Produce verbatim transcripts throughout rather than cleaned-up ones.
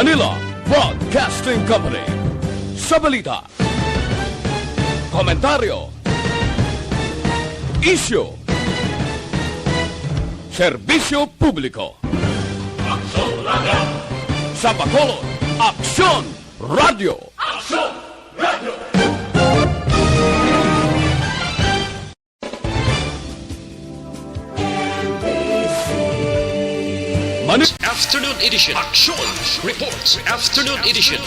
Manila Broadcasting Company. Sa balita, komentaryo, isyu, serbisyo publiko. Aksyon Radio! Sa Bacolod, Aksyon Radio! Aksyon Radio! Mani- Afternoon Edition. Action Reports. Afternoon Edition.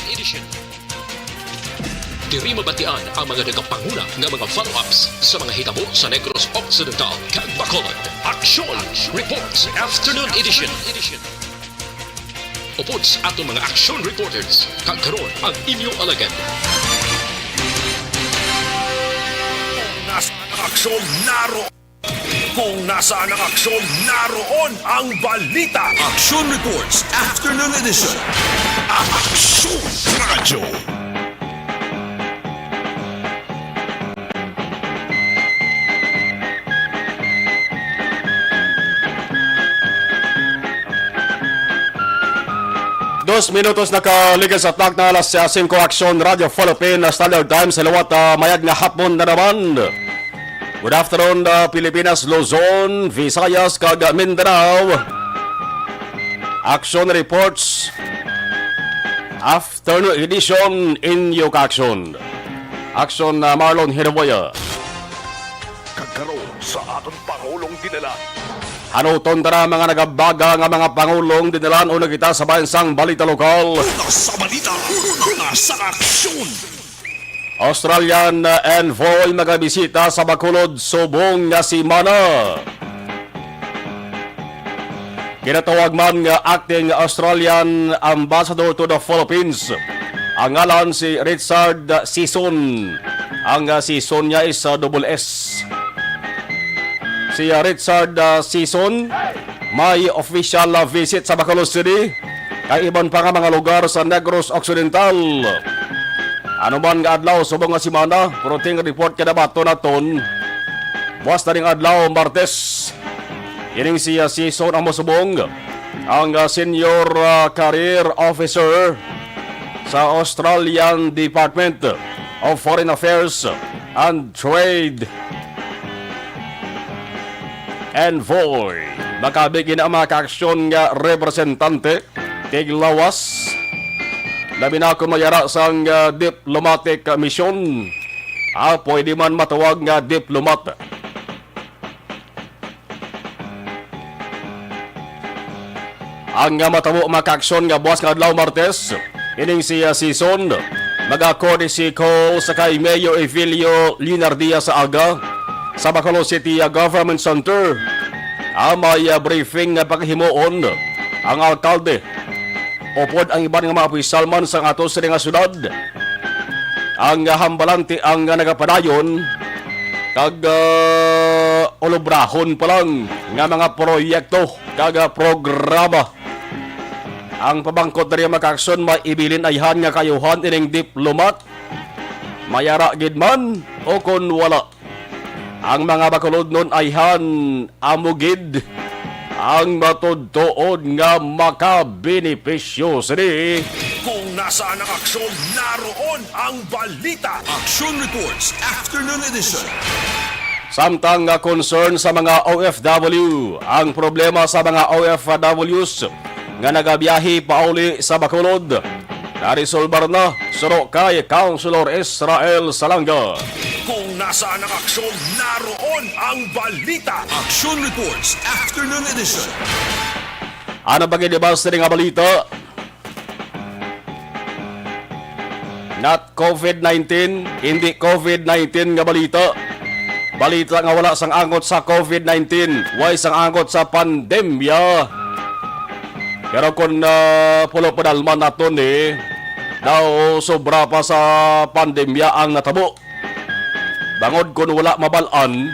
Diri mabatian ang mga nagapanguna nga mga follow-ups sa mga hitabo sa Negros Occidental kag Bacolod. Action Reports. Afternoon Edition. Upod sa aton mga action reporters, kag karon ang inyo alagad. Kung nasa ang aksyon, naroon. Kung nasaan ang aksyon, naroon ang balita. Action Reports Afternoon Edition. Action Radio. Dos minutos nakalikas sa takna alas singko, Aksyon Radio Philippine Standard Time sa liwat, ah, mayad nga hapon na naman. Good afternoon, ah, Pilipinas, Luzon, Visayas, kag Mindanao. Action Reports Afternoon Edition, inyo ka-aksyon. Aksyon, ah, Marlon Hiraboya. Kag karon sa aton Pangulong Dinalan. Hanuton ta na mga nagabaga nga mga pangulong dinalan, una kita sa bahin sang balita lokal. Una sa balita, una sa aksyon. Australian, uh, envoy magabisita sa Bacolod subong nga semana. Ginatawag man nga acting Australian ambassador to the Philippines. Ang ngalan si Richard Sison. Ang, uh, Sison niya is, uh, double S. Si, uh, Richard, uh, Sison may official, uh, visit sa Bacolod City kay iban pa nga mga lugar sa Negros Occidental. Ano man nga adlaw subong nga semana, pero ting report kay nabaton naton buwas na ning adlaw, Martes. Ining si, uh, Sison ang mosubong, ang, uh, Senior, uh, Career Officer sa Australian Department of Foreign Affairs and Trade Envoy. Makabig ina ang mga kaaksyon nga representante tiglawas, labi na kung mayara sang, ah, diplomatic mission. Ah, pwede man matawag nga diplomat. Ang, ah, matabo, mga kaaksyon, nga buwas nga adlaw, Martes, ining si, ah, Sison, mag-courtesy call sa kay Mayor Evelio Linardia sa aga sa Bacolod City, ah, Government Center. Ah, may, ah, briefing nga paghimuon ang alkalde upod ang iban nga mga opisyal man sang ato sini nga syudad. Ang, ah, hambalante ang, ah, nagapadayon kag, ah, ulobrahon pa lang nga mga proyekto kag, ah, programa. Ang pamangkot diri, mga kaaksyon, may ibilin ayhan nga kaayuhan ining diplomat, mayara gid man o kon wala. Ang mga Bacolodnon ayhan, amo gid ang matudtuod nga makabenepisyo sini. Kung nasaan ang aksyon, naroon ang balita. Action Reports Afternoon Edition. Samtang nga concern sa mga O F W ang problema sa mga O F Ws nga nagabiyahe pauli sa Bacolod, naresolbar na, suno kay Councilor Israel Salanga. Kung nasaan ang aksyon, naroon ang balita. Action Reports Afternoon Edition. Ano pa gid ba sini nga balita? Not COVID nineteen, hindi COVID nineteen nga balita. Balita nga wala sang angot sa COVID nineteen, way sang angot sa pandemya. Pero kung, ah, pulo padalman naton ni, daw sobra pa sa pandemya ang natabo. Bangod kung wala mabal-an,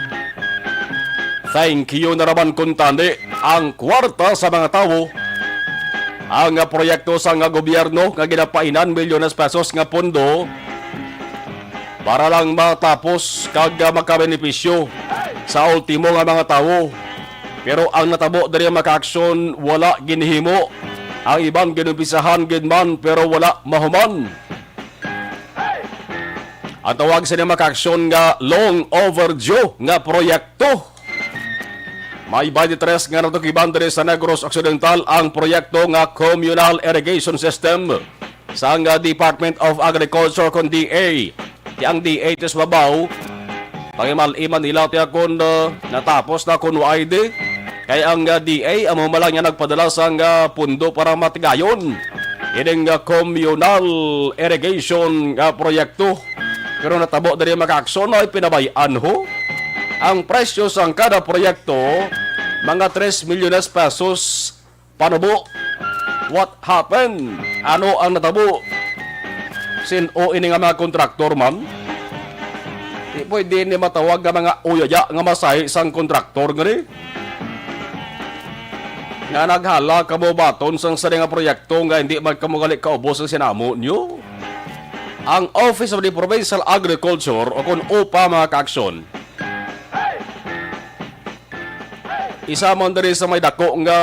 thank you na raman kuntani ang kwarta sa mga tawo. Ang proyekto sa nga gobyerno nga ginapainan milyones pesos nga pondo para lang matapos kag makabenepisyo sa ultimo nga mga tawo. Pero ang natabo diri, mga kaaksyon, wala ginhimo Ang iban ginumpisahan gid man pero wala mahuman. Ang tawag sa mga kaaksyon nga long overdue nga proyekto. May twenty-three nga natukiban diri sa Negros Occidental ang proyekto nga communal irrigation system sang Department of Agriculture, kon D A. Ti ang D A ti sa babaw, pangimal-iman nila ti kon, uh, natapos na kon waay di. Kay ang, uh, D A amo man lang nga nagpadala sang, uh, pundo para matigayon ining, uh, communal irrigation nga proyekto. Pero natabo diri, mga kaaksyon, ay pinabayaan ho. Ang presyo sang kada proyekto, mga tres milyones pesos. Panubo? What happened? Ano ang natabo? Sin-o ini nga mga kontraktor, ma'am? Di pwede ni matawag nga mga uyaya nga masahi sang kontraktor nga ni. Nga naghala kamo baton sang sini nga proyekto nga hindi man kamo gali kaubos ang sinamo niyo. Ang Office of the Provincial Agriculture o kon OPA, mga kaaksyon, isa man diri sa may dako nga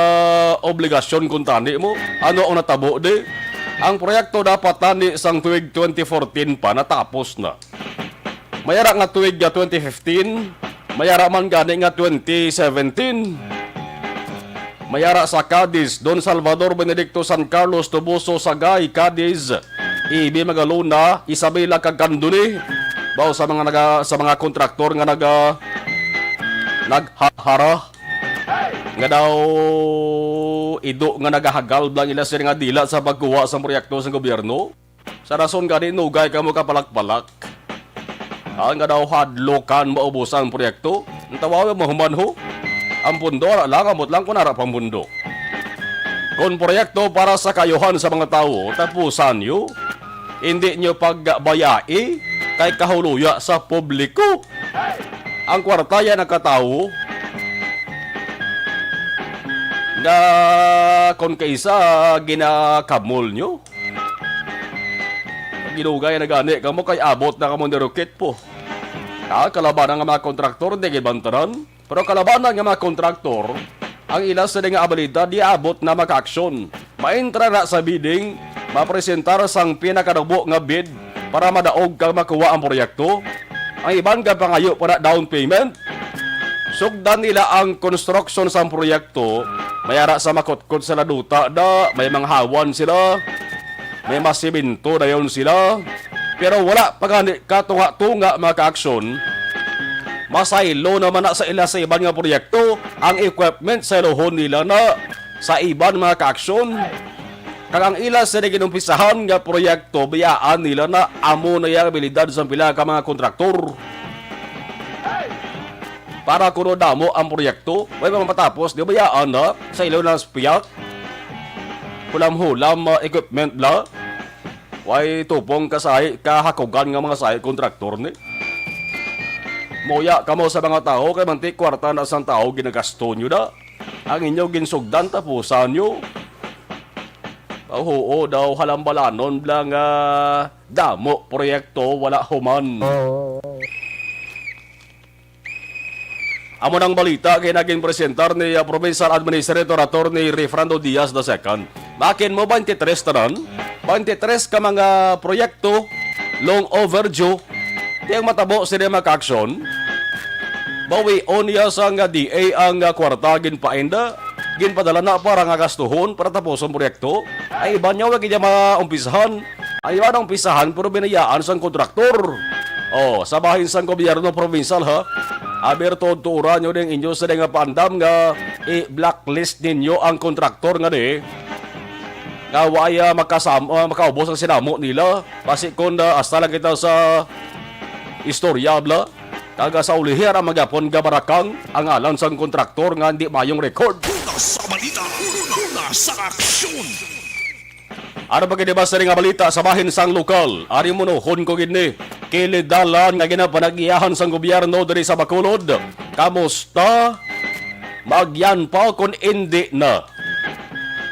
obligasyon kuntani mo. Ano ang natabo di? Ang proyekto dapat tani sang tuig twenty fourteen pa natapos na. May ara nga tuig nga twenty fifteen, may ara man gani nga twenty seventeen. May ara sa Cadiz, Don Salvador Benedicto, San Carlos, Toboso, Sagay, Cadiz, Ibi, Magalona, Isabela, kag Candoni. Baw sa mga naga-, sa mga kontraktor nga naga-, naghahara nga daw ido nga nagahagal lang ila sila nga dila sa pagkuha sa proyekto sa gobyerno. Sa rason gani, nugay kamo kapalak-palak. Ah, nga daw hadlokan maubusan ang proyekto. Ang tawawi mahuman ho. Ang pundo, ara lang, ambot lang kung ara pang pundo. Kung proyekto para sa kayuhan sa mga tawo, tapusan nyo. Hindi nyo pagbayai kay kahuluya sa publiko. Ang kwarta yan nagkatawo nga kung kaisa ginakamol nyo. Ginugay na gani kamo kay abot na kamo ni Roquet po. Ah, kalabanan nga mga kontraktor, di gid bantaran. Pero kalabanan nga mga kontraktor, ang ila sila nga abilidad di abot na makaaksyon. Maintra na sa bidding, mapresentar sang pinakadubo nga bid para madaog kag makuha ang proyekto. Ang iban ka pangayo para down payment. Sugdan nila ang construction sang proyekto, may ara sa makutkot sila duta da, may manghawan sila, may masimento dayon sila. Pero wala pa gani katunga-tunga, mga kaaksyon. Masaylo naman na sa ila sa iban nga proyekto, ang equipment saylohon nila na sa iban, mga kaaksyon. Kag ang ila sa ginumpisahan nga proyekto, biyaan nila na amo na yung abilidad sa pila ka mga kontraktor. Para kuno damo ang proyekto, way pa mapatapos, di bayaan na sa ilaw ng spiyak. Hulam-hulam, uh, equipment la. Way tupong kasahi, kahakugan nga mga sahi kontraktor ni. Muya kamo sa mga tao, kay manti kwarta na sang tao ginagasto nyo na. Ang inyo ginsugdan, tapusan nyo. Huo daw, halambalanon lang, ah, damo proyekto, wala human. Amo nang balita kay naging presentar ni, ah, Provincial Administrator Attorney Refrando Diaz the second. Makin mo, twenty-three tanan? Twenty-three ka mga proyekto, long overdue. Di ang matabo sila makaaksyon. Bawion niya sa nga D A ang, ah, kwarta ginpainda, ginpadala na para nga gastuhon para tapos ang proyekto. Ay iba niya, wag niya maumpisahan. Ay iba na umpisahan, pero binayaan sang kontraktor. Oh, sa bahin sang gobyerno provincial, ha? Aberto, tuuran nyo ding inyo sa nga paandam nga i-blacklist ninyo ang kontraktor nga di. Nga wa ya makasam-, ah, makaubos ang sinamo nila. Basi kung, ah, hasta lang kita sa istorya, bla. Kag sa ulihi, ara magyapon nga barakang ang ngalan sang kontraktor nga hindi mayong record. Una sa balita, una sa aksyon. Ano pa gid ba sa nga balita sa bahin sang lokal? Ari munuhon ko gid ni kilidalan nga ginapanag-iyahan sang gobyerno diri sa Bacolod. Kamusta? Magyan pa kun indi na.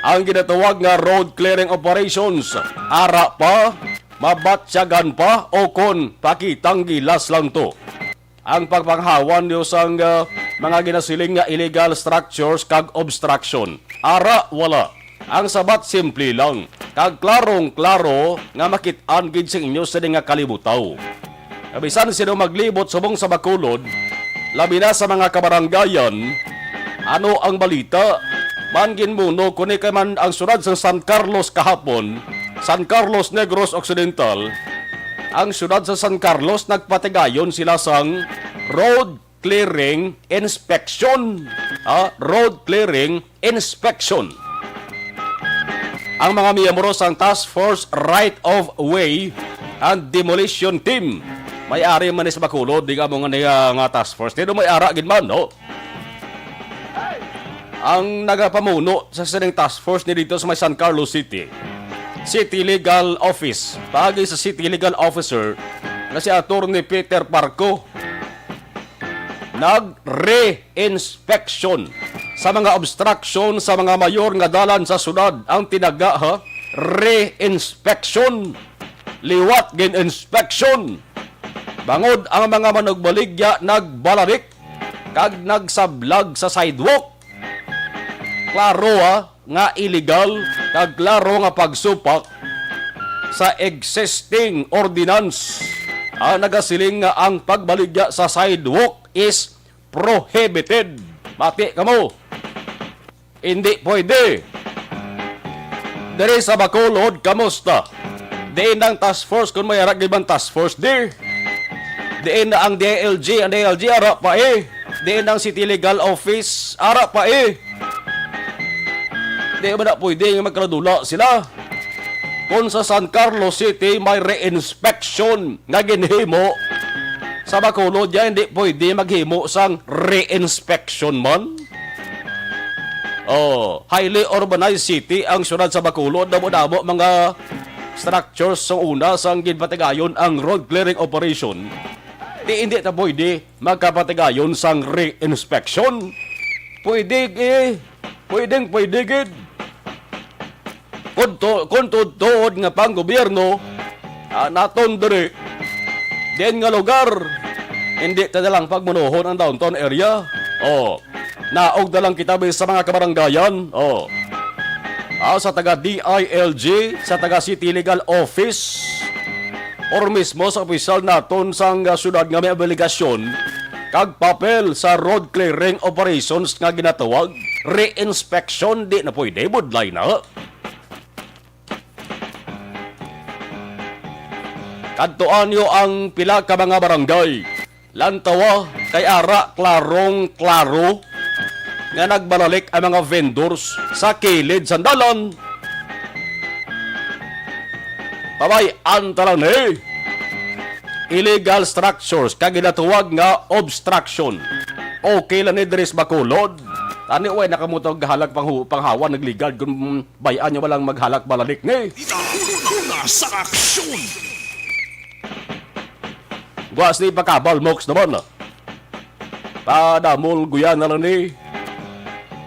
Ang ginatawag nga road clearing operations, ara pa, mabatyagan pa, o kon pakitang gilas lang to. Ang pagpanghawan niyo sang, ah, mga ginasiling nga illegal structures kag obstruction. Ara, wala. Ang sabat simple lang, kag klarong-klaro nga makit-an gid sa inyo sini nga kalibutaw. Nga bisan sino maglibot subong sa Bacolod, labi na sa mga kabaranggayan, ano ang balita? Man ginmuno ko ni kay man ang siyudad sa San Carlos kahapon, San Carlos Negros Occidental, ang siyudad sa San Carlos nagpatigayon sila sang road clearing inspection. Ah, road clearing inspection. Ang mga miyembro sang Task Force Right of Way and Demolition Team, may ari man ni sa Bacolod, di ka mo nga niya nga task force. Di may ara gid man, no? Ang nagapamuno sa sining task force ni dito sa may San Carlos City, City Legal Office, paagi sa City Legal Officer nga si Attorney Peter Parco, nag-re-inspection sa mga obstruction sa mga mayor nga dalan sa syudad. Ang tinaga, ha, re-inspection, liwat gin-inspection, bangod ang mga manugbaligya nagbalarik kag nagsablag sa sidewalk. Klaro, ha, nga illegal kag klaro nga pagsupak sa existing ordinance ang nagasiling nga ang pagbaligya sa sidewalk is prohibited. Mati kamo. Hindi pwede. Diri sa Bacolod, kamusta? Diin ang task force, kung may ara gid man task force, di. Diin na ang D I L G, ang D I L G ara pa eh. Diin ang City Legal Office, ara pa eh. Di ba na pwede nga magkaradula sila? Kung sa San Carlos City may re-inspection nga ginhimo, sa Bacolod ya hindi pwede maghimo sang re-inspection man. Oh, highly urbanized city ang siyudad sa Bacolod. Damo-damo mga structures sa una sang ginpatigayon ang road clearing operation. Di, hindi ta pwede magkapatigayon sang re-inspection. Pwede, eh, pwedeng pwede gid. Kung to-, kung tuod-tuod nga panggobyerno, ah, naton diri, diin nga lugar, hindi ta na lang pagmunohon ang downtown area. Oh, naog na lang kita, bi, sa mga kabaranggayan. Oh. Ah, sa taga D I L G, sa taga City Legal Office, or mismo sa opisyal naton sang, ah, syudad nga may obligasyon kag papel sa road clearing operations nga ginatawag re-inspection, di na pwede, budlay na. Kadtuan niyo ang pila ka mga barangay. Lantawa kay ara klarong-klaro nga nagbalalik ang mga vendors sa kilid sang dalan. Pabay-an ta lang ni illegal structures kag ginatawag nga obstruction. Okay lang ni diri sa Bacolod. Tani, way nakamutog halak panghu-, panghawa nagligad kung bay-an nyo walang maghalak baladik ni. Ita una sa aksyon. Guas ni pakabal, Mox naman. Padamol guyan na lang ni.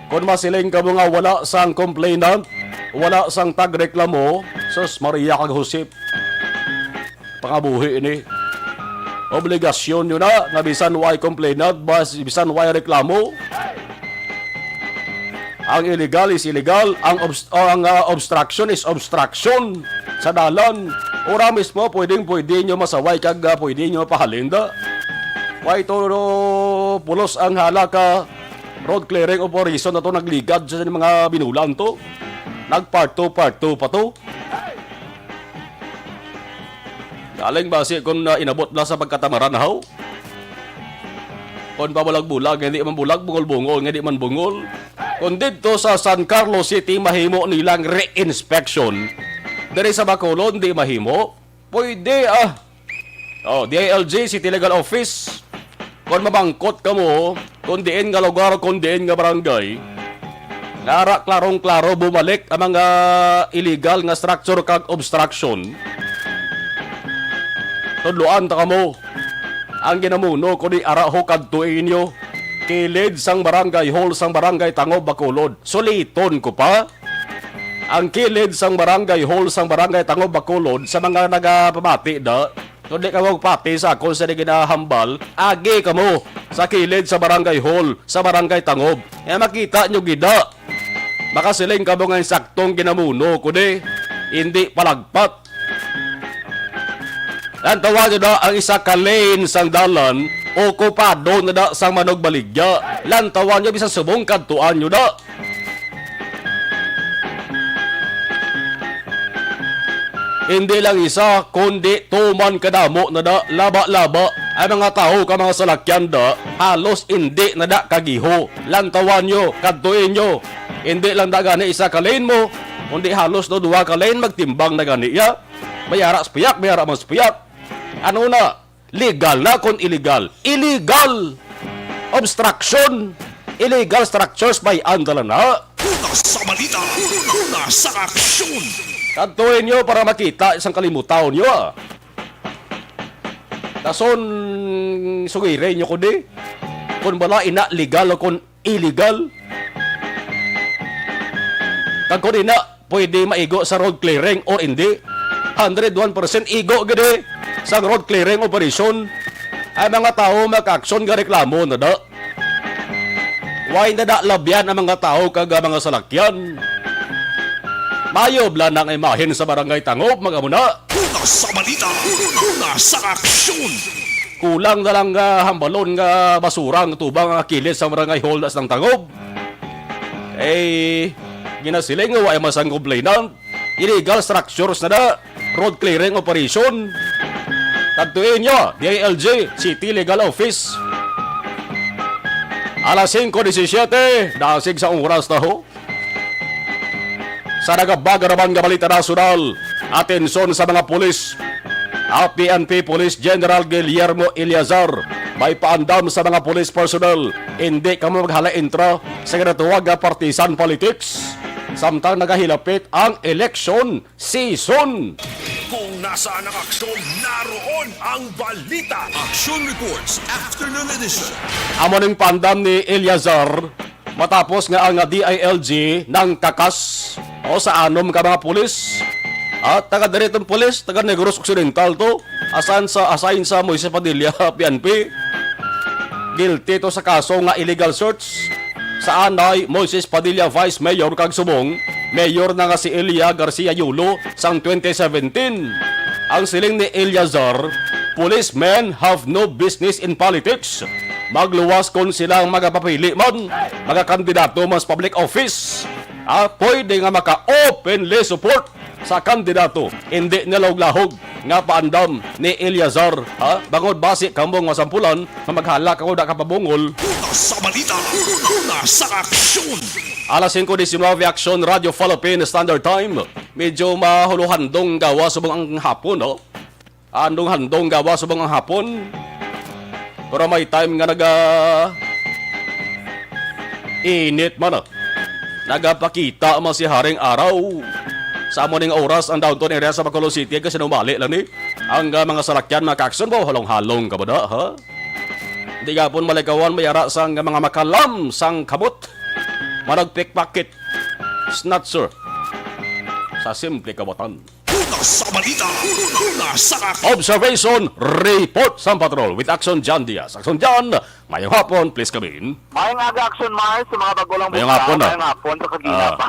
Kung masiling ka mo nga wala sang complainant, wala sang tagreklamo, sus, Maria kag Josep. Pangabuhi ini. Obligasyon nyo na nga bisan way complainant, bas-, bisan way reklamo. Ang illegal is illegal, ang obst-, o ang, ah, obstruction is obstruction sa dalan. Ora mismo, pwedeng pwede nyo masaway kag, ah, pwede nyo mapahalin da. Way to pulos ang hala ka road clearing operation na to nagligad sa mga binulan to. Nag part two, part two pa to. Galing basi kung, ah, inabot na sa pagkatamaran, haw? Kung pabulag-bulag, hindi man bulag, bungol-bungol, hindi man bungol. Kung didto sa San Carlos City, mahimo nilang re-inspection. Diri sa Bacolod, hindi mahimo. Pwede, ah. Oh, D I L G, City Legal Office. Kung mabangkot kamo, kung diin nga lugar, kung diin nga barangay, nga ara klarong-klaro bumalik ang mga illegal nga structure kag obstruction. Tudloan ta kamo. Ang ginamuno ko di ara ho kadto inyo. Kilid sang barangay hall sang barangay Tangob, Bacolod. Suliton ko pa. Ang kilid sang barangay hall sang barangay Tangob, Bacolod, sa mga nagapamati da, kung di ka magpati sa akon sa di ginahambal, agi kamo sa kilid sa barangay hall sa barangay Tangob. Nga makita nyo gida. Makasiling kamo nga insaktong ginamuno ko di, hindi palagpat. Lantawan nyo da ang isa ka lane sang dalan, okupado na da sang manugbaligya. Lantawan nyo, bisan subong kadtuan nyo da. Hindi lang isa, kundi tuman kadamo na da, laba-laba ang mga tawo ka mga salakyan da, halos hindi na da kagiho. Lantawan nyo, kadtuin nyo. Hindi lang da gani isa ka lane mo, kundi halos do duha ka lane magtimbang na gani ya. May ara sa puyak, may ara man sa puyak. Ano na? Legal na kon illegal? Illegal! Obstruction! Illegal structures by Andalana. Una sa balita, una sa aksyon. Kadtuin nyo para makita isang kalimutaw nyo, ah. Dason, sugiri nyo ko di. Kung bala ina legal o kung illegal. Kag kung ina, pwede maigo sa road clearing or hindi. Hundred one percent igo gid eh sa road clearing operation. Ang mga tawo makaaksyon nga reklamo na da. Why na da labyan ang mga tawo kag mga salakyan? Mayo bala na ang imahen sa Barangay Tangob, mga muna. Una sa balita, una sa aksyon. Kulang na lang nga hambalon nga basura ang tubang nga kilid sa Barangay Hall sa Tangob. Eh, ginasiling nga wa man sang complainant. Illegal structures na da. Road clearing operation. Kadtuin nyo, D I L G, City Legal Office. Alas singko disisiete, dasig sa oras na ho. Sa nagabag naman nga balita nasyonal, atensyon sa mga pulis. At P N P Police General Guillermo Eleazar, may paandam sa mga police personnel, hindi kamo maghala intra sa ginatawag nga partisan politics. Samtang nagahilapit ang election season. Kung nasaan ang aksyon, naroon ang balita. Action Reports, Afternoon Edition. Amo ning paandam ni Eleazar, matapos nga ang D I L G nangkakas, o, sa anom ka mga pulis. At taga diri tong pulis, taga Negros Occidental to. Asan sa, assign sa Moises Padilla, P N P. Guilty to sa kaso nga illegal search sa anay Moises Padilla, Vice Mayor kag subong Mayor na nga si Elia Garcia Yulo sang twenty seventeen. Ang siling ni Eleazar, "Policemen have no business in politics. Magluwas kon sila ang magapapili man, mga kandidato man sa public office, ah, pwede nga maka-openly support sa kandidato, hindi nilahog-lahog nga paandam ni Eleazar, ha? Bangod basi kamo nga sampulan nga maghala kamo da ka pabungol." Una sa balita, una sa aksyon. Alas singko diecinuebe, Aksyon Radyo Philippine Standard Time. Medyo mahuluhandong gawa subong ang hapon, no? Handong-handong gawa subong ang hapon. Pero may time nga naga init man, ah. Nagapakita man si Haring Araw. Sa amo ning oras ang downtown area sa Bacolod City, kasi numali lang ni. Ang, ah, mga salakyan, mga kakson, ba, halong-halong ka ba da, ha? Di gapon malikawan, may ara sang mga makalam sang kamot. Managpickpocket, snatcher. Sa simple kawatan. Una sa balita, una sa aksyon. Observation report sa patrol with Action John Diaz. Action John, mayong hapon, please come in. Mayong aga, Action Mars, sa mga bago lang Mayong buka, hapon, ah. Mayong hapon sa kagina Ah. pa.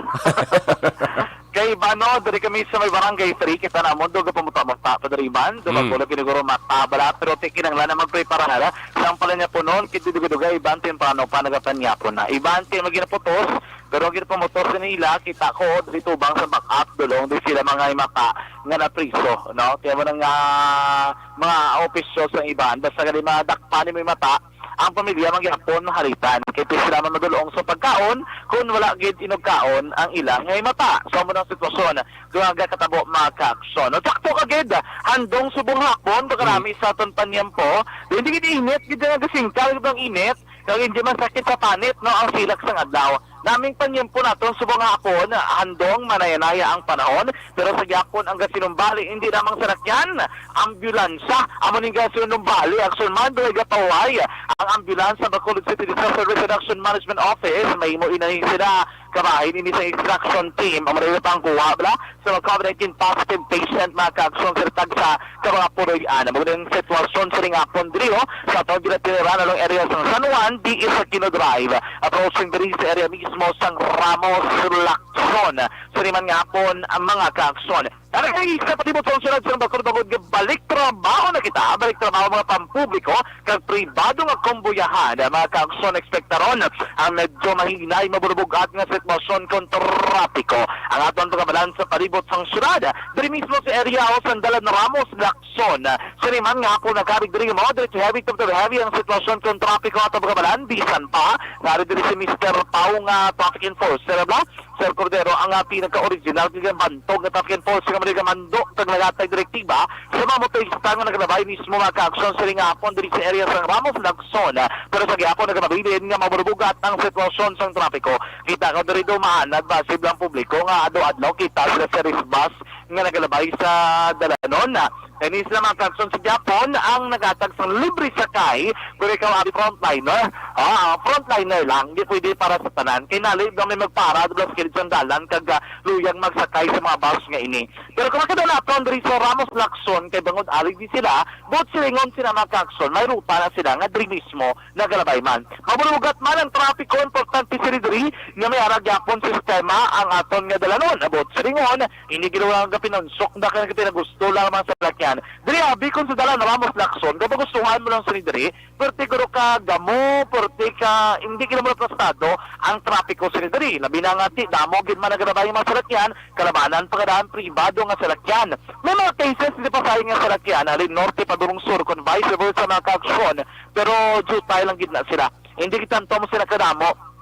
Kay Bano, diri kami sa may Barangay three, kita na mo, duga pamuta-muta, padariman, duga Mm. kulo, kiniguro, mata, bala, pero ti kinanglan na magprepara na, sa ang pala niya punon, kiti duga-duga, iban, temprano pa, nagapanyapon na. Iban, ti maginaputos, pero ang ginapamutos sa nila, kita ko, diri tubang sa back-up, dulong, di sila mga imata, nga napriso, no? Kaya mo nang, ah, mga opisyo sa iban, basta gali madakpan ni may mata, ang pamilya manggihapon mahalitan. Kay ti sila man madulong sa pagkaon, kung wala gid inugkaon ang ilang nga imata. So, amo nang sitwasyon, duha nga katabo, mga kaaksyon. No, sakto ka gid, handong subong hapon, pagkarami Mm. sa aton panyempo. Hindi gid init, gid nga gasingkal gid ang init. Kag hindi man sakit sa panit, no, ang silak sang adlaw. Naming panyempo naton subong hapon, handong manayanaya ang panahon, pero sa gyapon ang gasinumbali, hindi lamang sarakyan, ambulansya. Amo ning gasinumbali, aksyon man, dugay gapahuway ang ambulansya sa Bacolod City Disaster Risk Reduction Management Office. May mo inahin sila, kabahin ini sa extraction team. Ang marami pang kuha, bala, sa mga COVID nineteen positive patient, mga kaaksyon, sa tagsa ka mga puloy-an. Amo ang sitwasyon sining hapon diri, oh, sa atong ginatiliran along area sa San Juan, D S Aquino Drive, approaching diri sa area mismo sang Ramos Lacson. Sining man nga hapon ang mga kaaksyon. Aray, sa palibot sa syudad sa Bacolod, bangod nga balik trabaho na kita, balik trabaho mga pampubliko, kag pribado nga kumbuyahan, mga kaaksyon, ekspektaron ang medyo mahinay, mabulubog-at nga sitwasyon kon trapiko. Ang aton pagkabalan sa palibot sang syudad, diri mismo sa area o sandalan Ramos Lacson. Sining man nga hapon nakabig diri nga moderate to heavy to heavy ang sitwasyon kon trapiko ato pagkabalan, bisan pa nga ari diri si Mister Pau nga traffic enforcer, bla? Sir Cordero, ang, ah, pinaka-original nga bantog nga traffic enforcer nga mali nga mando kag nagatag direktiba sa mga motorista nga nagalabay mismo, mga kaaksyon, sining hapon diri sa area sang Ramos Lacson. Pero sa gihapon, nagapabilin nga maburubugat ang sitwasyon sang trapiko. Kita ko diri dumaan, nagpasib lang publiko nga adlaw-adlaw kita sila sa service bus nga nagalabay sa dalanon. Kani sila, mga kaaksyon, sa gihapon ang naghatag sang libre sakay, pero ikaw ari frontliner. Ah, frontliner lang, di pwede para sa tanan. Kay nalib lang may magpara dula sa kilid sang dalan kag, ah, luyag magsakay sa mga bus nga ini. Pero kung makita naton diri sa Ramos Lacson, kay bangod alig di sila, buot silingon sila, mga kaaksyon, may ruta na sila nga diri mismo nagalabay man. Mabulugat man ang trapiko, importante sila diri nga may ara gyapon sistema ang aton nga dalanon. Buot silingon, hindi ginawa nga pinunsok na kaya pinagusto lang mga salakyan. Diri abi kung sa dalan Ramos Lacson, kung magustuhan mo lang sila diri, perti guro ka gamo, perti ka, hindi gid mo aplastado ang trapiko sa diri. Labi na nga ti, damo gid man nagrabay ang mga salakyan, kalabanan pa kadaan pribado nga salakyan. May mga cases di pasahe nga salakyan, halin norte padulong sur, kon vice versa mga kaaksyon, pero jutay lang gid na sila. Hindi gid tanto mo sila kadamo.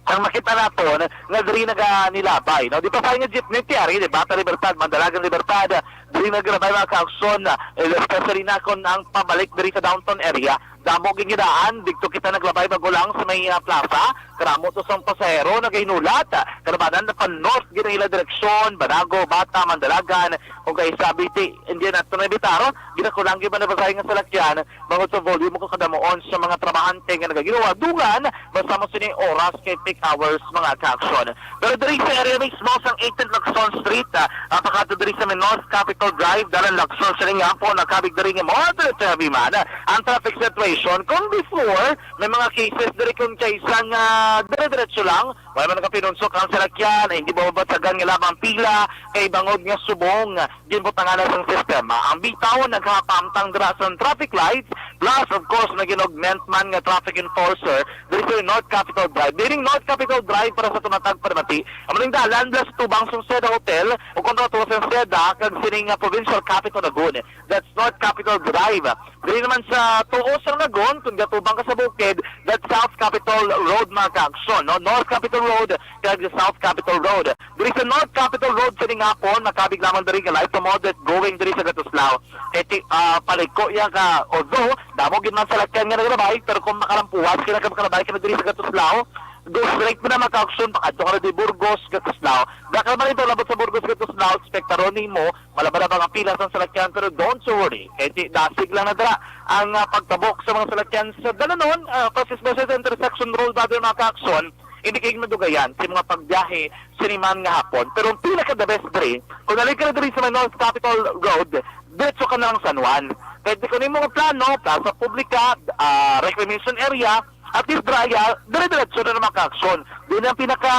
Ang makita naton nga diri naganilabay, no? Di pasahe nga jeepney ti ari, di ba? Ta Libertad, Mandalagan Libertad, diri nagrabay mga kaaksyon, eh, especially na kon ang pabalik diri sa downtown area. Damo gid nga daan, didto kita naglabay bago lang sa may, ah, plaza. Kadamo to sang pasahero nagahinulat. Kalabanan na pa north gid ang ila direksyon, Banago, Bata, Mandalagan. Kung kay sabi ti, hindi na to na bitaro, ginakulang gid man ang pasahe nga salakyan, bangod sa volume ko kadamuon sa mga trabahante nga nagaginhawa. Dungan, basta mo sini oras kay peak hours, mga kaaksyon. Pero diri sa area mismo sang eighteenth Lacson Street, ah, ah, pakadto diri sa may North Capitol Drive, dalan Lacson, sining hapon nakabig diri nga moderate to heavy man ang traffic situation. Kung before, may mga cases diri kung kaisa nga dire-diretso lang, wala man nakapinunsok ang salakyan, hindi mababatsagan nga labang pila, kay bangod nga subong ginbutangan na sang sistema. Ang bitaw nagapamtang dira sa traffic lights, plus of course nagin-augment man nga traffic enforcer diri sa North Capitol Drive. Diring North Capitol Drive para sa tumatag paramati, amo ning dalan plus tubang sang Seda Hotel o kontra to sang Seda kag sining nga Provincial Capitol Lagun. That's North Capitol Drive. Diri naman sa tuo sang Lagun, kung gatubang ka sa bukid, that's South Capitol Road, mga kaaksyon, no? North Capitol Road kag South Capitol Road. Diri sa North Capitol Road sining hapon, makabig lamang diri nga light to moderate going diri sa Gatuslao. Kay ti, ah, paliko iya ka, although damo gid man salakyan nga nagalabay, pero kung makalampuwas ka na, kag makalabay ka na diri sa Gatuslao, go straight mo na, mga kaaksyon, pakadto ka na di Burgos, Gatuslao. Dakal man ito labot sa Burgos, Gatuslao, ekspektaron nimo malaba-laba nga pila sang salakyan, pero don't you worry. Kay ti, dasig lang na dira ang, ah, pagtabok sa mga salakyan sa dalanon, ah, Francis Merced Intersection Road, brother, mga kaaksyon. Hindi kayo madugayan sa mga pagbiyahe siniman nga hapon. Pero ang pinaka the best diri, kung nalik ka na diri sa may North Capitol Road, diretso ka na lang San Juan. Kaya di ko nimo nga plano, plaza publica, ah, reclamation area, at least dry, ah, dire-diretso na naman ka aksyon. Di na ang pinaka,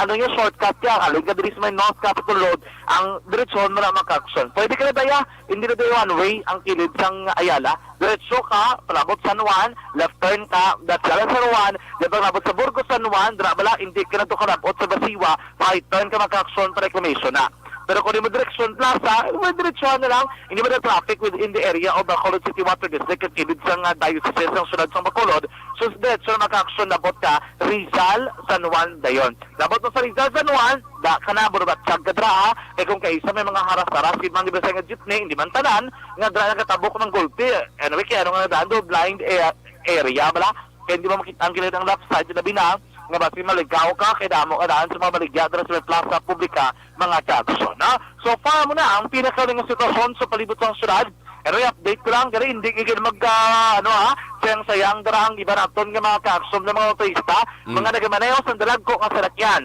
ano yung shortcut ka, halin ka diri sa may North Capitol Road, ang diretsyon mo na makaaksyon. Pwede ka na daya, hindi na daya one way ang kilid sang Ayala. Diretso ka, palabot San Juan, left turn ka, that's Jalan San Juan, di ba labot sa Burgos San Juan, dira bala, hindi ka na to kalabot sa Basiwa, right turn ka makaaksyon pa reclamation na. Pero kung di mo direksyon plaza, well, diretso na lang, hindi mo na traffic within the area of Bacolod City Water District, at kilid sang, ah, diocese ng syudad sang Bacolod, so diretso na makaaksyon labot ka, Rizal, San Juan, dayon. Labot mo sa Rizal, San Juan, da ka na, burubatsag ka dra, ha? Kay kung kaisa may mga haras-haras, yung mga gibasay nga jeepney, hindi man tanan, nga dra nagatabok ng gulpi. Anyway, kaya ano nga daan do, blind a-, area, bala? Kaya hindi mo makita ang kilid ang left side, labi na, nga basi maligaw ka, kay damo ka daan sa mga baligya, dra sa may plaza publika, mga kaaksyon, ha? So far mo na ang pinakaling sitwasyon sa palibot sang syudad. Pero i-update ko lang, kaya hindi kayo mag, ah, ano, ha, sayang-sayang dara ang iba naton nga mga kaaksyon ng mga motorista, Mm. mga nagamaneho sa dalagko nga salakyan.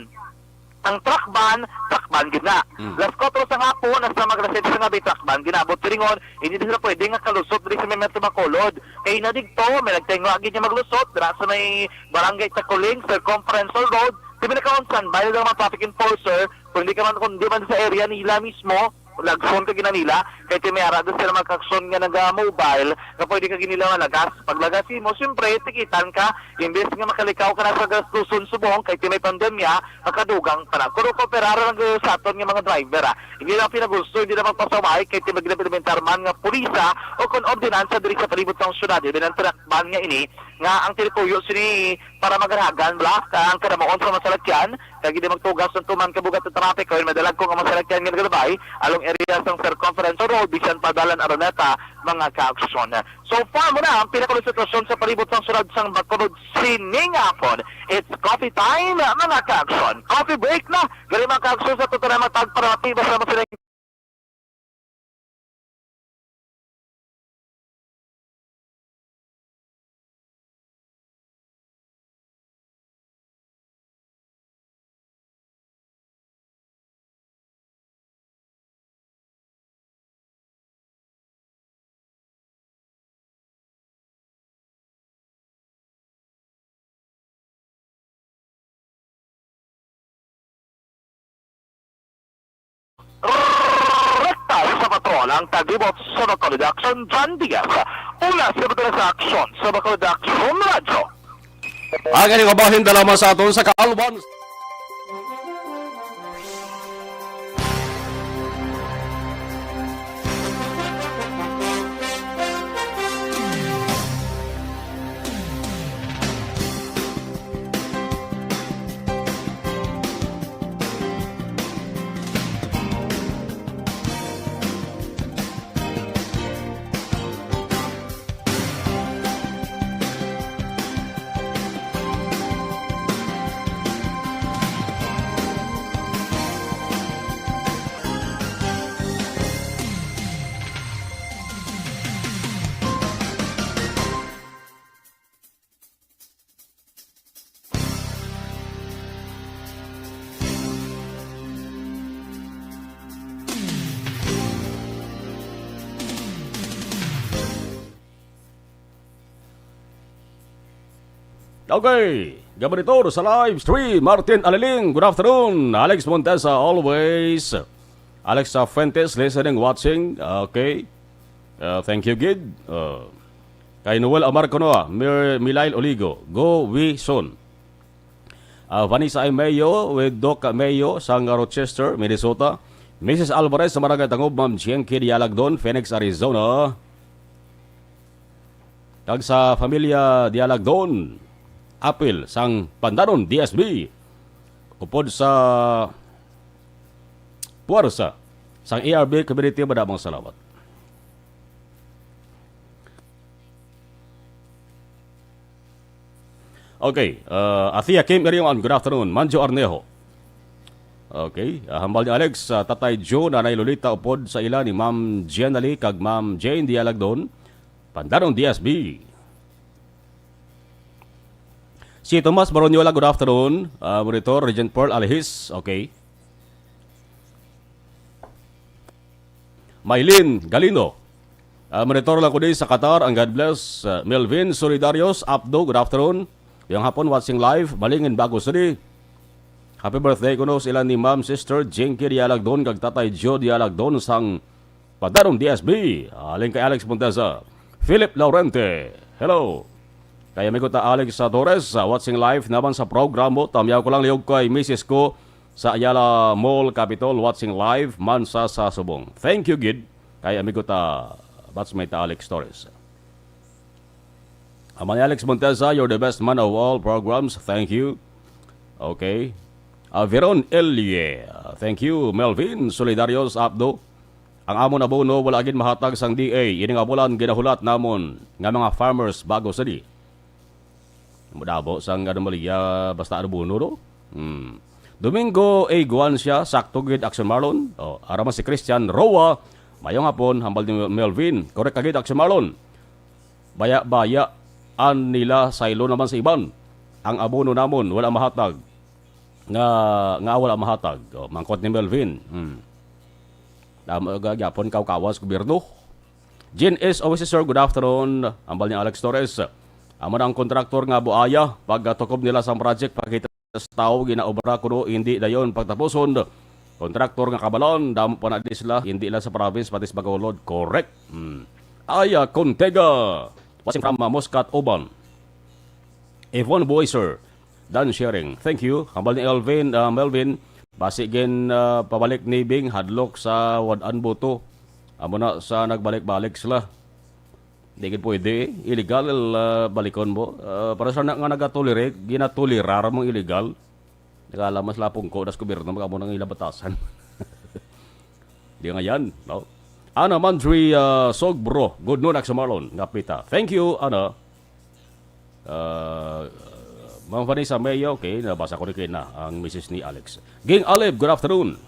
Ang truck ban, truck ban gid na. Mm. Las kuwatro sa hapon, hasta mag alas siyete sa gabi, truck ban gid na. Buot silingon, hindi na sila pwede nga kalusot diri sa may Metro Bacolod. Kay na digto, may nagtinguha gid nga maglusot, dira sa may Barangay Taculing, Circumferential Road. Di ba nakaunsan, bayad ang mga traffic enforcer, kung di ka man, kung di man sa area nila mismo, lagson ka gina nila, kay ti may ara doon sila magkaaksyon nga naga-mobile, nga pwede ka ginila malagas. Paglagas mo, siyempre, tikitan ka, imbes nga makalikaw ka na sa gastuson subong, kay ti may pandemya, makadugang pa na. Pero kooperara lang kayo sa aton nga mga driver, ah. Hindi lang pinagusto, hindi lang magpasaway, kay ti mag-implementar man nga pulisa o kung ordinansa diri sa palibot sang syudad, hindi lang truck ban nga ini, nga ang tinutuyo sini para magaragan, bla, ka ang kadamuon sa mga salakyan, kag hindi magtugas ng tuman kabugat sa traffic, kay madalagkong ang mga salakyan nga nagalabay along area sang Circumferential Road, bisan pa dalan Araneta, mga kaaksyon. So far mo na ang pinakalunsitwasyon sa palibot sang syudad sang Bacolod sining hapon. It's coffee time, mga kaaksyon. Coffee break na. Gali, mga kaaksyon, sa tutunan matag para matiba sa mga sila. Rekta sa patrol ang tagibot sa Bacolod Aksyon, John Diaz. Una sa Bacolod Aksyon, sa Bacolod Aksyon Radyo. Ang ining kabahin dala man sa aton sa Kaalwan. Okay, gabaritor sa live stream, Martin Aliling, good afternoon. Alex Montesa, always. Alexa Fuentes, listening, watching. Okay. Uh, thank you, gid. Uh, kay Noel Amarcono, Mir Milail Oligo, go we soon. Uh, Vanessa I. Mayo with Doc Mayo sang Rochester, Minnesota. Missus Alvarez sa Barangay Tangob, Ma'am Chienki Dialagdon, Phoenix, Arizona. Kag sa pamilya Dialagdon, apil sang Pandanon D S B. Upod sa puwersa sang A R B community, madamong salamat. Okay, uh, Athea Kim Irion, good afternoon. Manjo Arnejo. Okay, uh, hambal ni Alex, uh, Tatay Joe, Nanay Lolita, upod sa ila ni Ma'am Jenally kag Ma'am Jane Dialagdon. Pandanon D S B. Si Tomas Baroniola, good afternoon. Ah, Monitor, Regent Pearl Alehis, okay. Mylene Galino. Ah, Monitor lang ko di sa Qatar, ang God bless. Ah, Melvin Solidarios, Apdo, good afternoon. Yung hapon, watching live, Balingin, Bago City. Happy birthday kuno sa ila ni Ma'am Sister Jinky Dialagdon kag Tatay Joe Dialagdon sang Pandanon D S B, halin kay Alex Montesa. Philip Laurente, hello. Kay amigo ta Alex, ah, Torres, ah, watching live naman sa programa. Tamyaw ko lang liog kay misis ko sa Ayala Mall, Capitol, watching live man sa, sa subong. Thank you, gid. Kay amigo ta, batchmate ta Alex Torres. Amay Alex Montesa, you're the best man of all programs. Thank you. Okay. Ah, Veron Elie, thank you. Melvin Solidarios Abdo, ang amon abono wala gid mahatag sang D A. Ini nga bulan ginahulat namon nga mga farmers Bago City. Madabo sang anomalya basta abono, no? Hmm. Domingo A. Guancia, sakto gid, Action Marlon. Oh, ara man si Christian Roa, mayong hapon, hambal ni Melvin. Korek ka gid, Action Marlon. Baya-baya, an nila saylo naman sa iban. Ang abono namon wala mahatag. nga, nga wala mahatag. O, mangkot ni Melvin. Hmm. Tama, ga-, gyapon kaw kawas gobyerno. Jean S. Officer, good afternoon. Ambal ni Alex Torres. Amo na ang kontraktor nga buaya, pagkatukob nila sa project, pakita sa tawo, ginaobra kuno hindi dayon pagtapuson. Kontraktor nga kabalan, damo pa na di sila, hindi lang sa province, pati sa Bacolod. Correct. Hmm. Aya Contega. Watching from, uh, Muscat, Oban. Yvonne Boyser, Dan Sharing. Thank you. Hambal ni Elvin, ah, Melvin, basi gin, ah, pabalik ni Bing, hadlok sa wad-an boto. Amo na sa nagbalik-balik sila. Di gid pwede. Illegal, ah, balikon mo. Ah, para sa na, nga nagatolerate, ginatolerar mong illegal. Nagalamas lapong ko, das gobyerno, mag-amo nang ila batasan. Di nga yan, no? Ana Mandri, ah, Sogbro, good noon, Axa Marlon, nga pita. Thank you, Ana. Ah, Ma'am Vanessa Mayo, okay, nabasa ko ni kina, ang misis ni Alex. Ging Alib, good afternoon.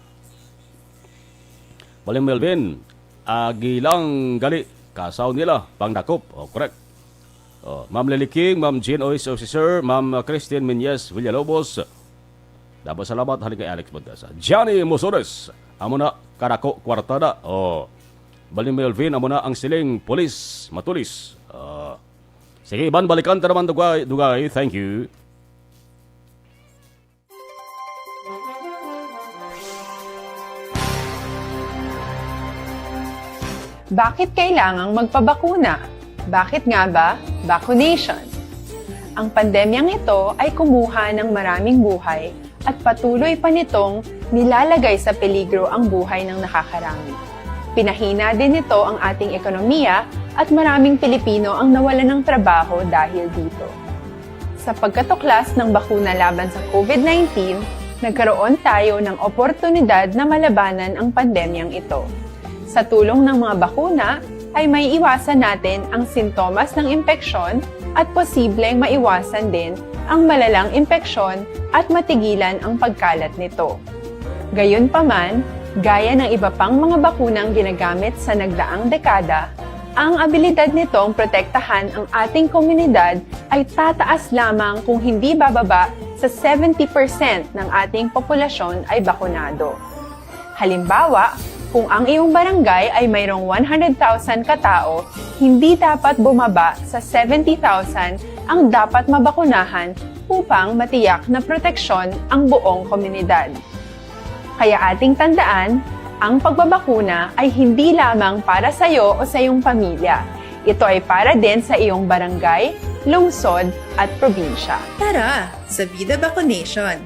Baling Melvin, agi lang gali, kasaw nila, pangdakop. Oh, correct. Oh, Ma'am Lily King, Ma'am Jean Ois Officer, Ma'am Christine Menyes Villalobos. Dapat salamat, halin kay Alex Montesa. Johnny Mosores, amo na, karako, kwartada. Oh. Baling Melvin, amo na ang siling, pulis, matulis. Ah. Sige, Iban, balikan ta naman, dugay, dugay. Thank you. Bakit kailangang magpabakuna? Bakit nga ba vaccination? Ang pandemyang ito ay kumuha ng maraming buhay at patuloy pa nitong nilalagay sa peligro ang buhay ng nakakarami. Pinahina din nito ang ating ekonomiya at maraming Pilipino ang nawalan ng trabaho dahil dito. Sa pagkatuklas ng bakuna laban sa COVID nineteen, nagkaroon tayo ng oportunidad na malabanan ang pandemyang ito. Sa tulong ng mga bakuna, ay maiiwasan natin ang sintomas ng impeksyon at posibleng maiwasan din ang malalang impeksyon at matigilan ang pagkalat nito. Gayunpaman, gaya ng iba pang mga bakunang ginagamit sa nagdaang dekada, ang abilidad nitong protektahan ang ating komunidad ay tataas lamang kung hindi bababa sa seventy percent ng ating populasyon ay bakunado. Halimbawa, kung ang iyong barangay ay mayroong one hundred thousand katao, hindi dapat bumaba sa seventy thousand ang dapat mabakunahan upang matiyak na proteksyon ang buong komunidad. Kaya ating tandaan, ang pagbabakuna ay hindi lamang para sa iyo o sa iyong pamilya. Ito ay para din sa iyong barangay, lungsod, at probinsya. Tara, sa Vida Vaccination!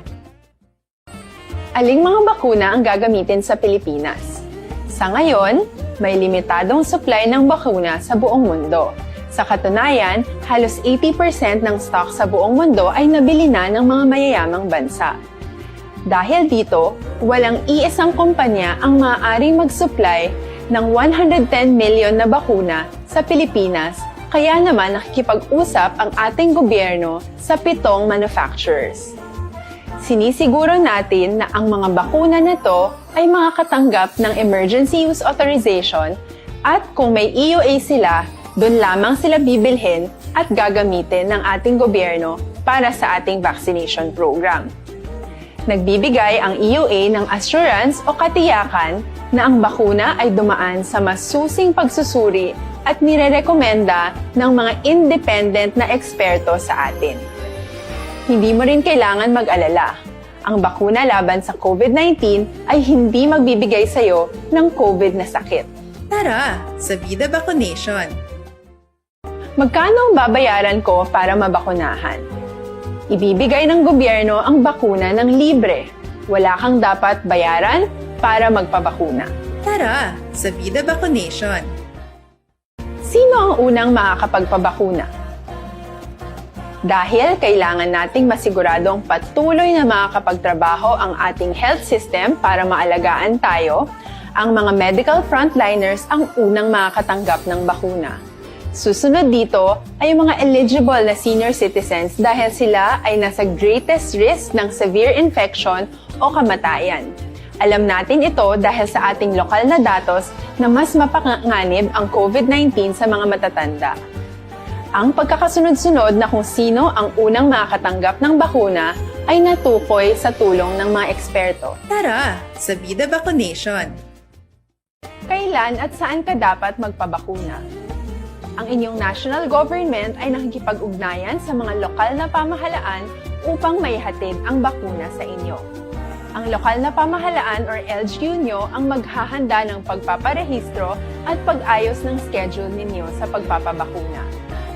Aling mga bakuna ang gagamitin sa Pilipinas? Sa ngayon, may limitadong supply ng bakuna sa buong mundo. Sa katunayan, halos eighty percent ng stock sa buong mundo ay nabili na ng mga mayayamang bansa. Dahil dito, walang iisang kumpanya ang maaaring mag-supply ng one hundred ten million na bakuna sa Pilipinas, kaya naman nakikipag-usap ang ating gobyerno sa pitong manufacturers. Sinisiguro natin na ang mga bakuna na to ay makakatanggap ng emergency use authorization at kung may E U A sila, doon lamang sila bibilhin at gagamitin ng ating gobyerno para sa ating vaccination program. Nagbibigay ang E U A ng assurance o katiyakan na ang bakuna ay dumaan sa masusing pagsusuri at nirerekomenda ng mga independent na eksperto sa atin. Hindi mo rin kailangan mag-alala. Ang bakuna laban sa COVID nineteen ay hindi magbibigay sa iyo ng COVID na sakit. Tara, sa Vida Vaccination! Magkano ang babayaran ko para mabakunahan? Ibibigay ng gobyerno ang bakuna ng libre. Wala kang dapat bayaran para magpabakuna. Tara, sa Vida Vaccination! Sino ang unang makakapagpabakuna? Dahil kailangan nating masiguradong patuloy na makakapagtrabaho ang ating health system para maalagaan tayo, ang mga medical frontliners ang unang makakatanggap ng bakuna. Susunod dito ay ang mga eligible na senior citizens dahil sila ay nasa greatest risk ng severe infection o kamatayan. Alam natin ito dahil sa ating lokal na datos na mas mapanganib ang COVID nineteen sa mga matatanda. Ang pagkakasunod-sunod na kung sino ang unang makakatanggap ng bakuna ay natukoy sa tulong ng mga eksperto. Tara sa Bida Vacunation! Kailan at saan ka dapat magpabakuna? Ang inyong national government ay nakikipag-ugnayan sa mga lokal na pamahalaan upang maihatid ang bakuna sa inyo. Ang lokal na pamahalaan or L G U nyo ang maghahanda ng pagpaparehistro at pag-ayos ng schedule ninyo sa pagpapabakuna.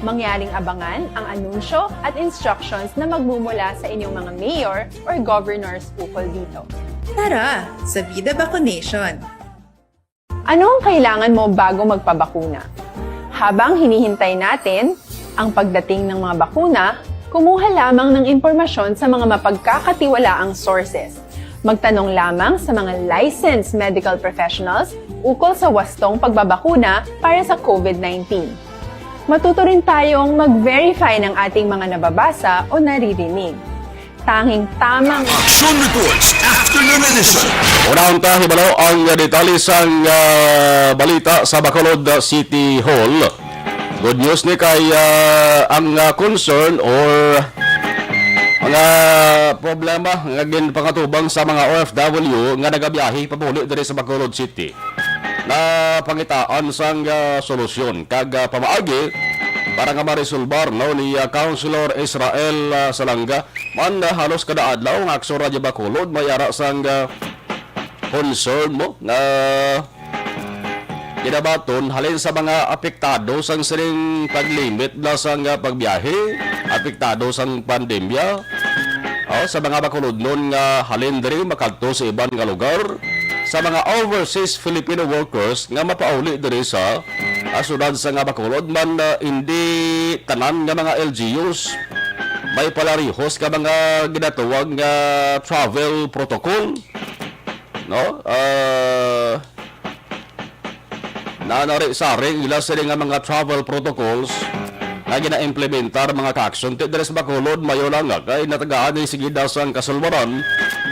Mangyaring abangan ang anunsyo at instructions na magmumula sa inyong mga mayor or governors ukol dito. Tara sa Bida Vacunation! Ano ang kailangan mo bago magpabakuna? Habang hinihintay natin ang pagdating ng mga bakuna, kumuha lamang ng impormasyon sa mga mapagkakatiwalaang sources. Magtanong lamang sa mga licensed medical professionals ukol sa wastong pagbabakuna para sa COVID nineteen. Matuto rin tayong mag-verify ng ating mga nababasa o naririnig. Tanging tamang Action Reports, Afternoon Edition. Unahon ta hibalo ang detalye sang, ah, balita sa Bacolod City Hall. Good news ni kay, ah, ang, ah, concern or mga problema nga ginpangatubang sa mga O F W nga nagabiyahe pauli diri sa Bacolod City. Napangitaan sang, ah, solusyon kag, ah, pamaagi para nga maresolbar, no, ni, ah, Councilor Israel, ah, Salanga. Man, ah, halos kada adlaw ang Aksyon Radyo Bacolod may ara sang, ah, concern mo nga ginabaton halin sa mga apektado sang sining paglimit na sang, ah, pagbiyahe, apektado sang pandemya, oh, sa mga Bacolodnon nga halin diri makadto sa iban nga lugar, sa mga overseas Filipino workers nga mapauli diri sa, ah, siyudad sa nga Bacolod man, ah, hindi tanan nga mga L G Us may palarihos ka mga ginatawag nga travel protocol, no? Ah, nanari-sari ila sini nga mga travel protocols nga gina-implementar mga kaaksyon. Ti diri sa Bacolod, mayo lang nga kay natagaan ni sige daw sang kasulbaran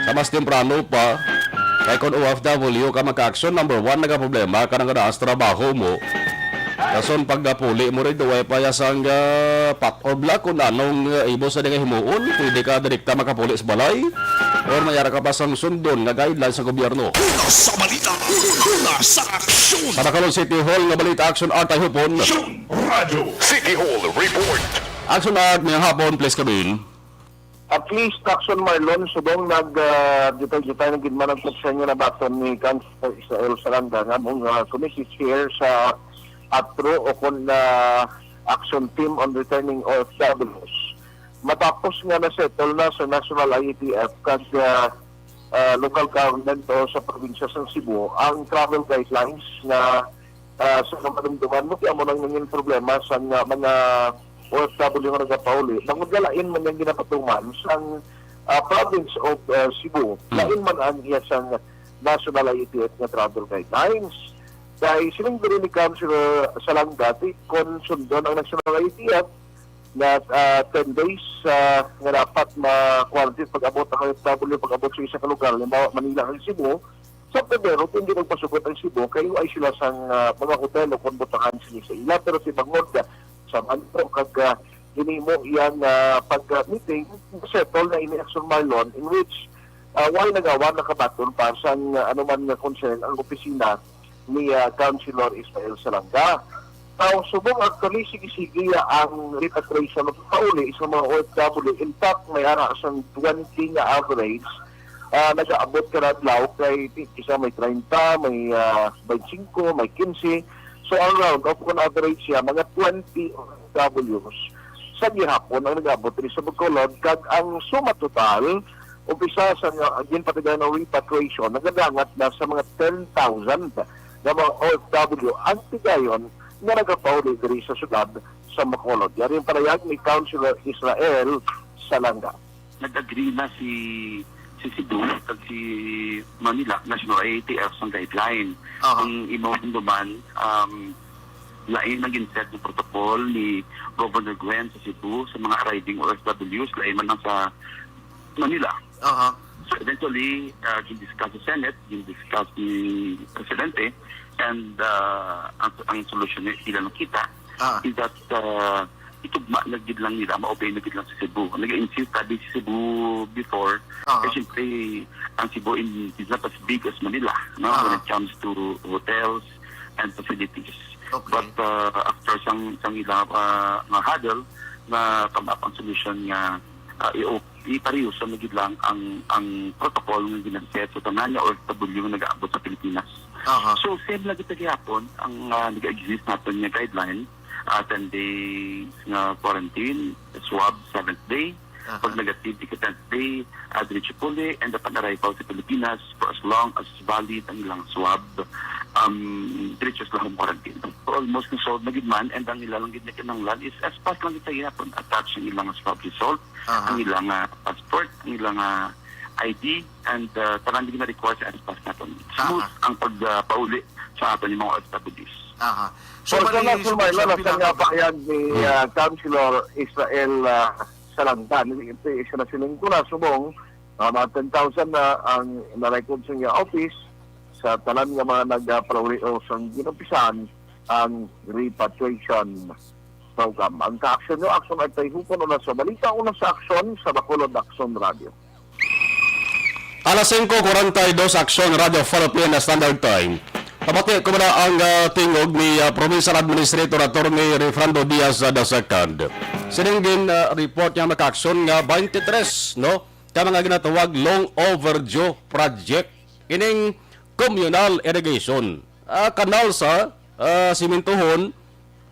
sa mas temprano pa. Kay kon O F W ka mga kaaksyon, number one, nagaproblema ka nga naa sa trabaho mo. Dason pagkapuli mo rin, duway pa ya sang, ah, pack or block kung anong, ah, imo sa nga himuon. Pwede ka direkta makapuli sa balay or may ara ka pa sang sundon nga guidelines sa gobyerno. Una sa balita, una sa aksyon. Sa Bacolod City Hall nga balita, aksyon, atay hupon. Aksyon Radyo. City Hall Report. Aksyon Art, mayang hapon, please come in. At least, Aksyon Marlon, subong nag, ah, detay-detay na gid man ang konsernyo na baton ni Councilor Israel Salanga nga among, ah, committee chair sa atro o kon, ah, Action Team on Returning O F Ws. Matapos nga na-settle na sa National I A T F kag, ah, ah, local government o sa probinsya sa Cebu ang travel guidelines nga, ah, sa kamadumduman mo, kaya mo nang nangin problema sa nga mga O F W nga nagapauli. Bangod nga lain man yung ginapatuman sang, ah, province of, ah, Cebu, Hmm. lain man ang iya sang National I A T F nga travel guidelines. Kay siling diri ni Councilor Salanga, ti kon sundon ang National I A T F, nga, ah, ten days, ah, nga dapat ma-quarantine pag-abot ang O F W, pag-abot sa isa ka lugar, halimbawa, Manila kag Cebu, sa Pebrero, hindi magpasugot ang Cebu, kay ay sila sang, ah, mga hotel o kon butahan sila sa ila. Pero si bangod, ah, sa Manila, kag, ah, ginimo iyang, ah, pag-meeting, settle na ini, Aksyon Marlon, in which, ah, wala nagawa nakabaton pa sang, ah, anuman nga concern ang opisina ni, ah, Councilor Israel Salanga. Now, subong actually, sige-sige ang repatriation of pauli sa mga O F W. In fact, may ara sang twenty nga average, ah, nag-aabot kada adlaw kay ti-, isa may treinta, may, ah, twenty-five, may quince. So, ang round off, kung average siya, mga twenty O F Ws sa gihapon ang nag-abot diri sa Bacolod, kag ang suma total, umpisa sa nga, ginpatigayon ang repatriation, nagadangat na sa mga ten thousand nga mga O F W ang tigayon nga nagapauli diri sa syudad sa Bacolod. Yari ang panayag ni Councilor Israel Salanga. Nag-agree na si, si Cebu kag si Manila, National I A T F sang guideline. Aha. Ang imo hinduman, um, lain ang gin-set ng protocol ni Governor Gwen sa Cebu sa mga arriving O F Ws, lain man ang sa Manila. Aha. So eventually, uh, gin-discuss sa Senate, gin-discuss ni Presidente, and, uh, ang, ang solusyon ni sila nakita Ah. is that, uh, itugma na gid lang nila, maupay na gid lang sa Cebu. Nag-insist abi si Cebu before, Aha. Kay siyempre, ang Cebu in, is not as big as Manila, no? When Aha. It comes to hotels and facilities. Okay. But, uh, after sang, sang ila, uh, nga hurdle, na come up ang solution nga, uh, i-, iparehusay na gid lang ang, ang protocol nga ginaset sa tanan nga O F W nga nag-aabot sa Pilipinas. Aha. So, same lagi ta gihapon ang, uh, nag-exist naton nga guideline, uh, ten days nga quarantine, swab seventh day, Aha. Pag negative, ika-tenth day, ah, diretso puli, and upon arrival sa Pilipinas, for as long as valid ang ilang swab, um, diretso sila home quarantine. So, almost na-solve na gid man, and ang ila lang gid na kinahanglan is S-PASS lang gid sa gihapon. Attach ang ilang swab result, Aha. Ang ilang, ah, passport, ang ilang, ah, I D, and, ah, tanan gid na require sa S-PASS naton. Smooth Aha. Ang pag, ah, pauli sa aton yung mga O F W Ds. Aha. So, Personal, mali, Sir Marlon, sa nasa pinaka- nga pahayag ni, Hmm. ah, Councilor Israel, ah, Salangtan, ito, isa na siling ko na subong, ah, mga ten thousand na ang na-record sa iya office sa tanan nga mga nagapalauli o sang ginumpisahan ang repatriation program. Ang kaaksyon nyo, aksyon ay pahihupon una sa balita, una sa aksyon sa Bacolod Aksyon Radio. Alas singko kuwarenta y dos, Aksyon Radio Philippine Standard Time. Pamati ko na ang, ah, tingog ni, ah, Provincial Administrator Attorney Refrando Diaz, ah, the second. Sining gin, ah, report niya, mga kaaksyon, nga twenty-three, no, ka mga ginatawag long overdue project ining communal irrigation, ah, kanal sa, ah, simintuhon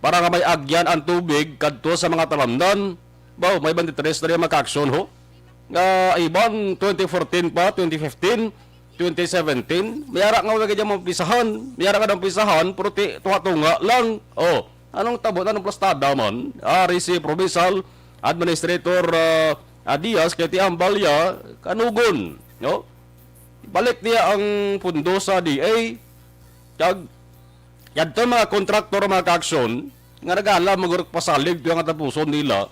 para nga may agyan ang tubig kadto sa mga talamnan. Baw, may twenty-three na rin, mga kaaksyon, ho. Nga iban twenty fourteen pa, twenty fifteen, twenty seventeen. May ara nga wala gid maumpisahan. May ara nga naumpisahan, pero ti-, tunga-tunga lang. Oh, anong tabo, anong plastada man? Ari si Provincial Administrator, ah, ah, Diaz, kay ti ambal ya, kanugon, no? Balik niya ang pundo sa D A, kag yadto mga kontraktor, mga kaaksyon, nga nag-alam, magurok pasalig to ang tapuson nila.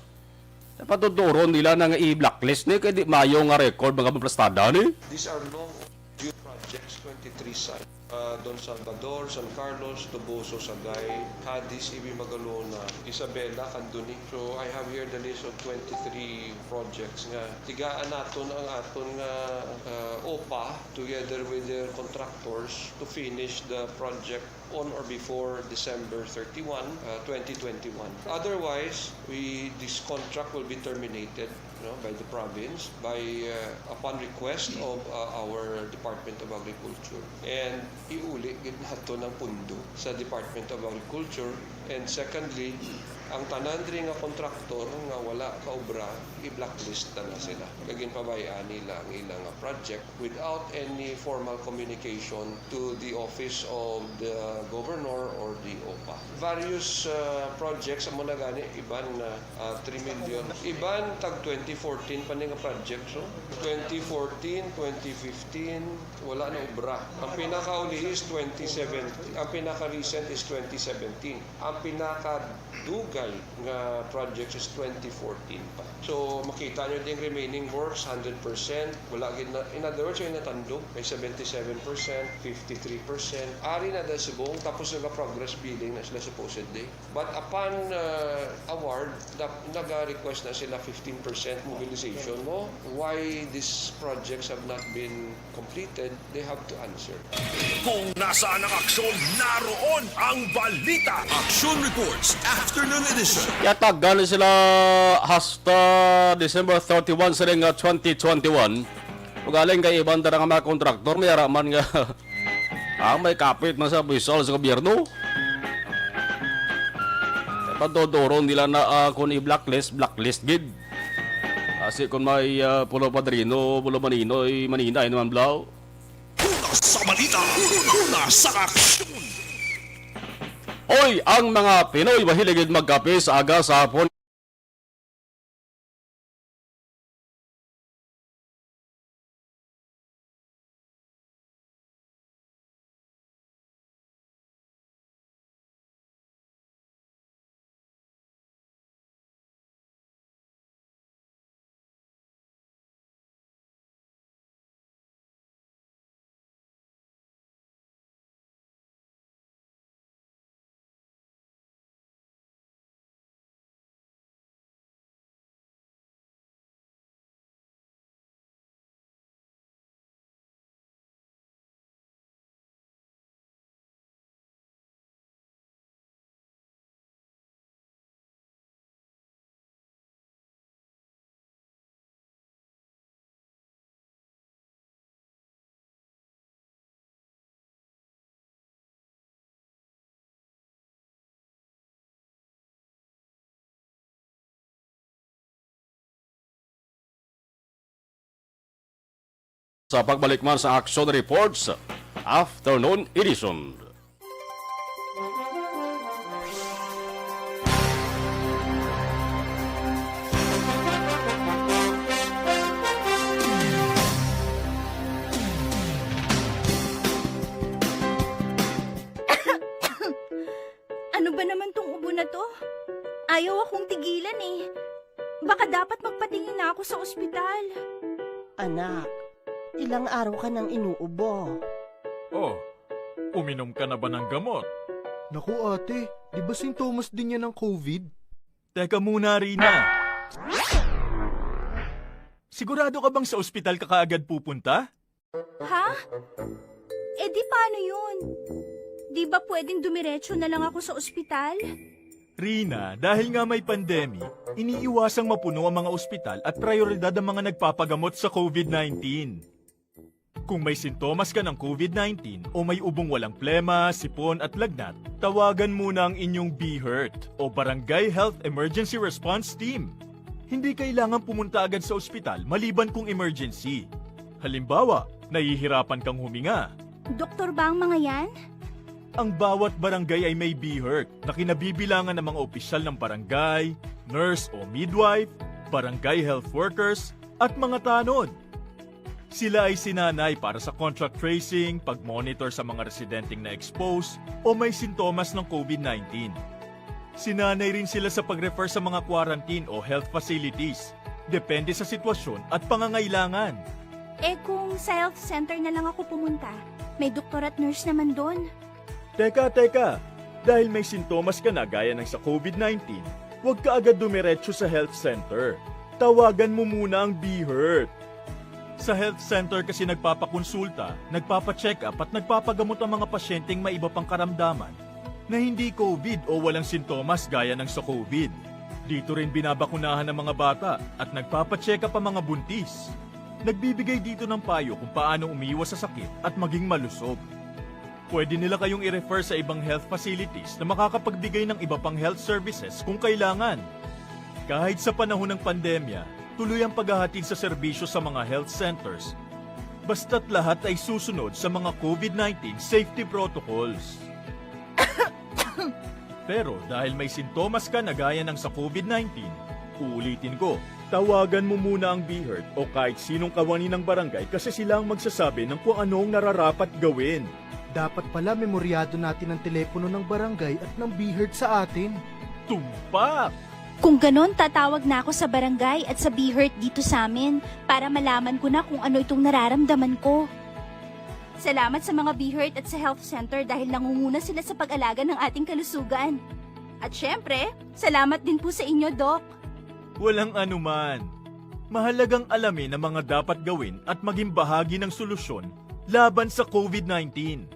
Patuturon nila na nga i-blacklist ni, kay di mayo nga record, mga plastada ni. These are long overdue projects, twenty-three sites. Uh, Don Salvador, San Carlos, Toboso, Sagay, Cadiz, Ibi, Magalona, Isabela, Candoni. So, I have here the list of twenty-three projects nga tigaan naton ang aton nga, uh, OPA together with their contractors to finish the project on or before December thirty-one, uh, twenty twenty-one. Otherwise, we, this contract will be terminated, you know, by the province, by, uh, upon request of, uh, our Department of Agriculture. And iuli gid naton ang pundo sa Department of Agriculture. And secondly, ang tanan diri nga kontraktor nga wala kaobra, i-blacklist na, na sila. Kag ginpabay-an nila ang ilang, uh, project without any formal communication to the office of the governor or the OPA. Various, uh, projects, amo na gani, iban, uh, uh, three million. Iban tag twenty fourteen pa ni nga project, so twenty fourteen, twenty fifteen, wala na obra. Ang pinakauli is twenty seventeen. Ang pinaka-recent is twenty seventeen. Ang pinakadugay nga project is twenty fourteen pa. So, makita nyo ding remaining works, hundred percent. Wala gid na, in other words, yung natandog, may seventy-seven percent, fifty-three percent. Ari na dahil subong, tapos naga-progress billing na sila supposedly. But upon, uh, award, na, naga-request na sila fifteen percent mobilization mo. Why these projects have not been completed, they have to answer. Kung nasaan ang aksyon, naroon ang balita. Action Reports, Afternoon Edition. Yatagan ni sila hasta December thirty-one sa ring, uh, twenty twenty-one. Ugaling kay iban dara nga mga kontraktor, may araman nga ang may kapit man sa bisal sa gobyerno. Patuturon nila na, ah, kung i-blacklist, blacklist gid. Asi kung may, ah, pulo padrino, pulo maninoy, maninay naman, blaw. Una sa balita, una sa aksyon. Oy, ang mga Pinoy mahilig gid magkape sa aga, sa hapon. Sa pagbalik man sa Action Reports Afternoon Edition. Ano ba naman tong ubo na to? Ayaw akong tigilan eh. Baka dapat magpatingin na ako sa ospital. Anak, ilang araw ka nang inuubo. Oh, uminom ka na ba ng gamot? Naku ate, di ba sintomas din yan ng COVID? Teka muna, Rina. Sigurado ka bang sa ospital ka kaagad pupunta? Ha? E di paano yun? Di ba pwedeng dumiretso na lang ako sa ospital? Rina, dahil nga may pandemic, iniiwasang mapuno ang mga ospital at prioridad ang mga nagpapagamot sa COVID nineteen. Kung may sintomas ka ng COVID nineteen o may ubong walang plema, sipon at lagnat, tawagan muna ang inyong BHERT o Barangay Health Emergency Response Team. Hindi kailangan pumunta agad sa ospital maliban kung emergency. Halimbawa, nahihirapan kang huminga. Doktor ba ang mga yan? Ang bawat barangay ay may BHERT na kinabibilangan ng mga opisyal ng barangay, nurse o midwife, barangay health workers, at mga tanod. Sila ay sinanay para sa contact tracing, pag-monitor sa mga residenteng na-expose o may sintomas ng COVID nineteen. Sinanay rin sila sa pag-refer sa mga quarantine o health facilities, depende sa sitwasyon at pangangailangan. Eh kung sa health center na lang ako pumunta, may doktor at nurse naman doon. Teka, teka! Dahil may sintomas ka na gaya ng sa COVID nineteen, huwag ka agad dumiretso sa health center. Tawagan mo muna ang BHERT. Sa health center kasi nagpapakonsulta, nagpapacheck-up at nagpapagamot ang mga pasyenteng may iba pang karamdaman na hindi COVID o walang sintomas gaya ng sa COVID. Dito rin binabakunahan ang mga bata at nagpapacheck-up ang mga buntis. Nagbibigay dito ng payo kung paano umiwas sa sakit at maging malusog. Pwede nila kayong i-refer sa ibang health facilities na makakapagbigay ng iba pang health services kung kailangan. Kahit sa panahon ng pandemya, tuloy ang paghahatid sa serbisyo sa mga health centers basta't lahat ay susunod sa mga COVID nineteen safety protocols. Pero dahil may sintomas ka na gaya ng sa COVID nineteen, uulitin ko, tawagan mo muna ang BHERT o kahit sinong kawani ng barangay kasi sila ang magsasabi ng kung ano ang nararapat gawin. Dapat pala memoryado natin ang telepono ng barangay at ng BHERT sa atin. Tumpak! Kung ganon, tatawag na ako sa barangay at sa BHERT dito sa amin para malaman ko na kung ano itong nararamdaman ko. Salamat sa mga BHERT at sa health center dahil nangunguna sila sa pag-alaga ng ating kalusugan. At syempre, salamat din po sa inyo, Doc. Walang anuman. Mahalagang alamin ang mga dapat gawin at maging bahagi ng solusyon laban sa COVID nineteen.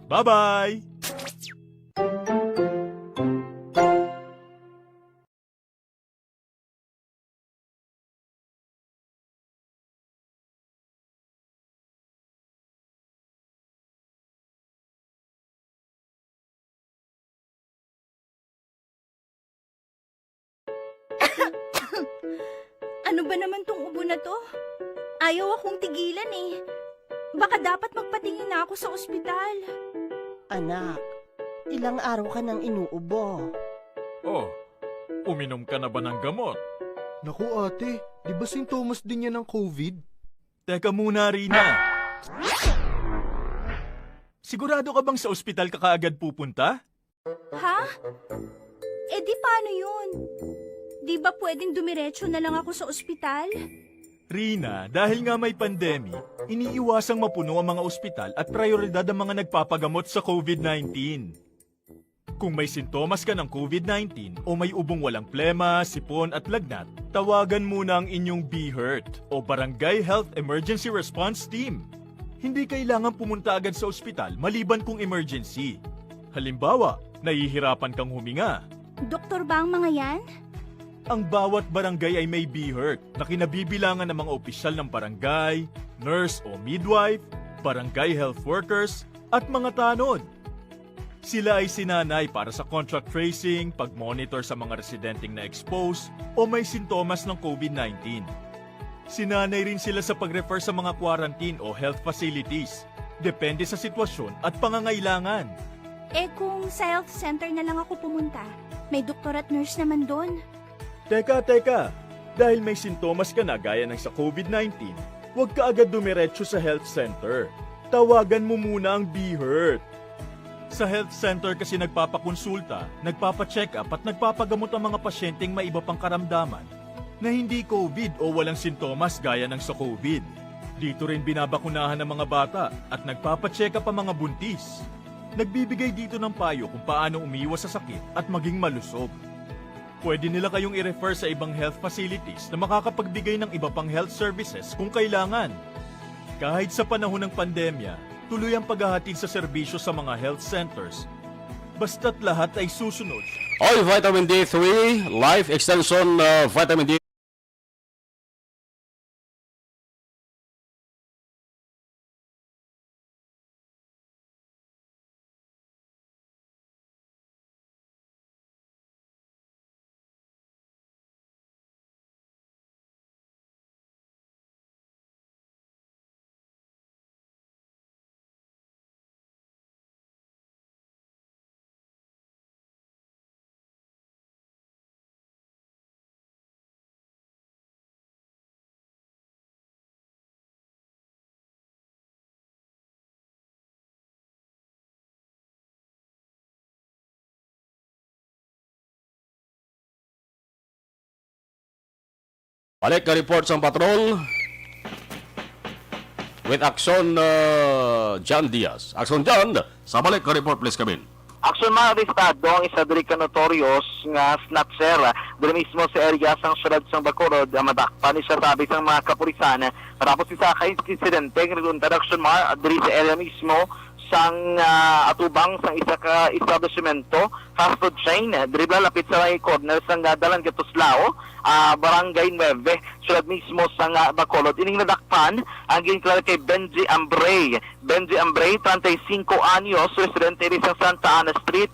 Bye-bye! Ano ba naman tong ubo na to? Ayaw akong tigilan eh. Baka dapat magpatingin na ako sa ospital. Anak, ilang araw ka nang inuubo. Oh, uminom ka na ba ng gamot? Naku ate, di ba sintomas din yan ng COVID? Teka muna, Rina. Sigurado ka bang sa ospital ka kaagad pupunta? Ha? E di paano yun? Di ba pwedeng dumiretso na lang ako sa ospital? Rina, dahil nga may pandemic, iniiwasang mapuno ang mga ospital at prioridad ang mga nagpapagamot sa COVID nineteen. Kung may sintomas ka ng COVID nineteen o may ubong walang plema, sipon at lagnat, tawagan muna ang inyong BHERT o Barangay Health Emergency Response Team. Hindi kailangan pumunta agad sa ospital maliban kung emergency. Halimbawa, nahihirapan kang huminga. Doktor ba ang mga yan? Ang bawat barangay ay may BHERT na kinabibilangan ng mga opisyal ng barangay, nurse o midwife, barangay health workers, at mga tanod. Sila ay sinanay para sa contact tracing, pag-monitor sa mga residenteng na-expose o may sintomas ng COVID nineteen. Sinanay rin sila sa pag-refer sa mga quarantine o health facilities, depende sa sitwasyon at pangangailangan. Eh kung sa health center na lang ako pumunta, may doktor at nurse naman doon. Teka, teka! Dahil may sintomas ka na gaya ng sa COVID nineteen, huwag ka agad dumiretso sa health center. Tawagan mo muna ang BHERT. Sa health center kasi nagpapakonsulta, nagpapacheck-up at nagpapagamot ang mga pasyenteng may iba pang karamdaman na hindi COVID o walang sintomas gaya ng sa COVID. Dito rin binabakunahan ang mga bata at nagpapacheck-up ang mga buntis. Nagbibigay dito ng payo kung paano umiwas sa sakit at maging malusog. Pwede nila kayong i-refer sa ibang health facilities na makakapagbigay ng iba pang health services kung kailangan. Kahit sa panahon ng pandemya, tuloy ang paghahatid sa serbisyo sa mga health centers, basta't lahat ay susunod. All Vitamin D three, Life Extension uh, Vitamin D. Balik ka report sang patrol with Action uh, John Diaz. Action John, sa balik ka report please come in. Action mga arestado ang isa diri ka notorious nga snatcher diri mismo sa area sang syudad sang Bacolod. Ang madakpan ni siya sabi sang mga kapulisan matapos isa ka insidente nga nagluntad action mar diri sa area mismo sang ah, atubang sang isa ka establishmento, fast food chain, diri bala lapit sa may corner sang ah, Dalan Gatuslao, ah, Barangay nuebe, syudad mismo sang ah, Bacolod. Ining nadakpan ang ginkilala kay Benji Ambrey. Benji Ambrey, treinta y cinco anyos, residente diri sa Santa Ana Street,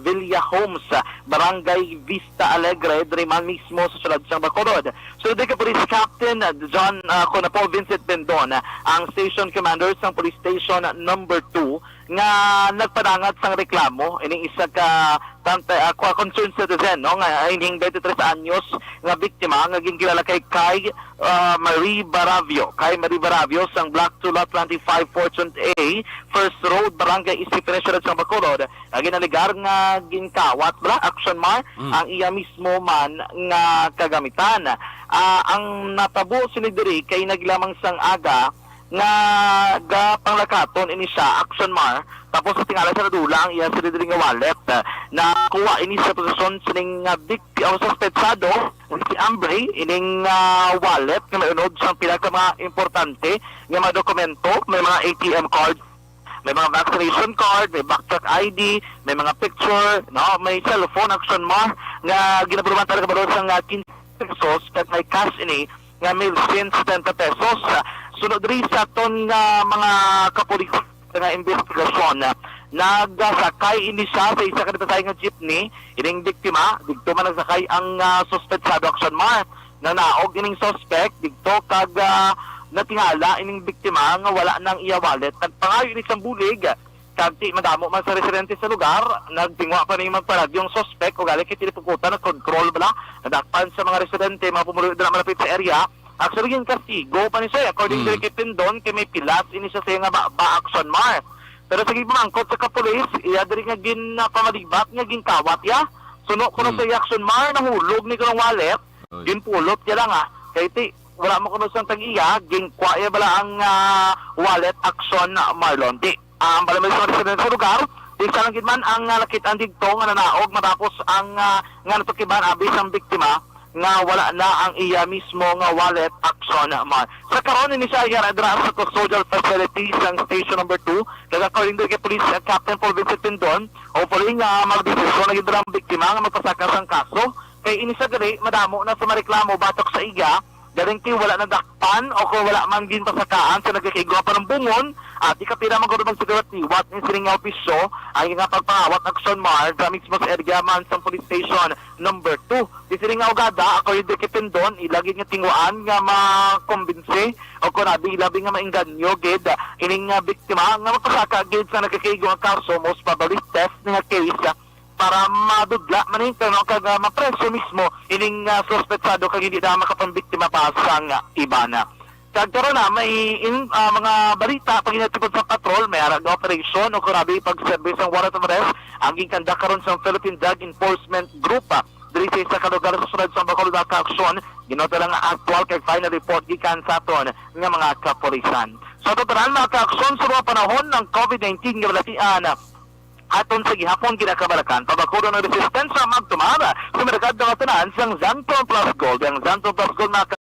Villa Homes, Barangay Vista Alegre, diri man mismo sa syudad sang Bacolod. Sulod kay Police Captain John ah, Conapo Vincent Bendon, ang station commander sang Police Station Number two, nga nagpadangat sang reklamo ining isa ka tanta, ah, kwa- concerned citizen, no, nga ining twenty-three anyos nga biktima nga ginkilala kay Kai ah, Marie Baravio, Kai Marie Baravio sang Block two Lot twenty-five Fortune A, First Road, Barangay Isipin, syudad sang Bacolod, nga ginalegar nga ginkawat bala action mar ang iya mismo man nga kagamitan. Ah, ang natabo sini diri kay naglamang sang aga nga gapanglakaton ini siya action mar, tapos sa tingala sa nadula ang iya sini diri nga wallet. Nakuha ini sa posisyon sining nga biktima o suspetsado si Ambre ining ah, wallet nga may unod sang pila ka mga importante nga mga dokumento, may mga A T M card, may mga vaccination card, may backtrack I D, may mga picture, no, may cellphone action mar nga ginabuluhan talaga balor sang ah, quince pesos kag may cash ini nga mil cien setenta pesos. Sunod diri sa aton nga mga kapulisan nga investigasyon, nagasakay ini siya sa isa ka nagpatay nga jeepney. Ining biktima, didto man nagsakay ang ah, suspetsado action mar. Nanaog ining suspect didto kag ah, natingala ining biktima nga wala nang iya wallet. Nagpangayo ini sang bulig kag ti madamo man sa residente sa lugar, nagtingwa pa ning magparadyo ang suspect, ugali kay ti pugkutan na control bala. Nadakpan sa mga residente, mga pumuluyo dira malapit sa area. Actually, yung kastigo pa ni siya, according diri kay Pindon, kay may pilas ini siya sa iya nga ba, ba action mar. Pero sa gipamangkot sa kapulis, iya diri nga ginpamalibat nga ginkawat iya. Suno kuno sa iya action mar, nahulog ni kuno wallet, ginpulot iya lang ah. Kay ti, wala mo kuno sang tag-iya, ginkwa iya bala ang ah, wallet action mar, Lonti. Ang bala mismo residente sa lugar, isa lang gid man ang ah, nakit-an didto nga nanaog matapos ang ah, nga natukiban abi sang biktima nga wala na ang iya mismo nga wallet action mar. Sa karon, ini siya yara dira sa custodial facility sang station number two. Kag according diri kay Police ah, Captain Paul Vincent Pindon, hopefully nga magdesisyon na gid dira ang biktima nga magpasaka sang kaso. Kay ini sa gali madamo na sa mareklamo batok sa iya Galing kay wala nadakpan o kung wala man ginpasakaan sa nagakaigo nga panumbongon, at di ka pira man guro magsiguratiwat ni sining nga opisyo ang nga pagpangawat aksyon man sa mismo sa area man sa police station number two. Di sining nga ugada, ako yung dikipindon, ilagid nga tinguan nga makumbinsi o kung abi, labi nga mainganyo gid ining nga biktima nga mapasaka gid sa nagakaigo nga kaso, most probably theft nga case, para madudla man ito, no, kag, ah, mapreso mismo ining, ah, suspetsado kag hindi na makapambiktima pa sang iba na. Kag karon na, may in-, ah, mga balita pag hinatipon sa patrol, may arag operation o kurabi pag-serve sang warrant of arrest ang ginkandak karon sang Philippine Drug Enforcement Group, ah, diri sa isa ka lugar sa sulod sa Bacolod, mga kaaksyon. Ginota lang ang aktual kag final report gikan sa aton nga mga kapulisan. Sa totalan, mga kaaksyon, sa mga panahon ng covid nineteen nga balatian, aton sa gihapon ginakabalakan, pabakuron ang resistensya magtumar sa merkado nga tanan sang Xanthone Plus Gold. Ang Xanthone Plus Gold, mga ka-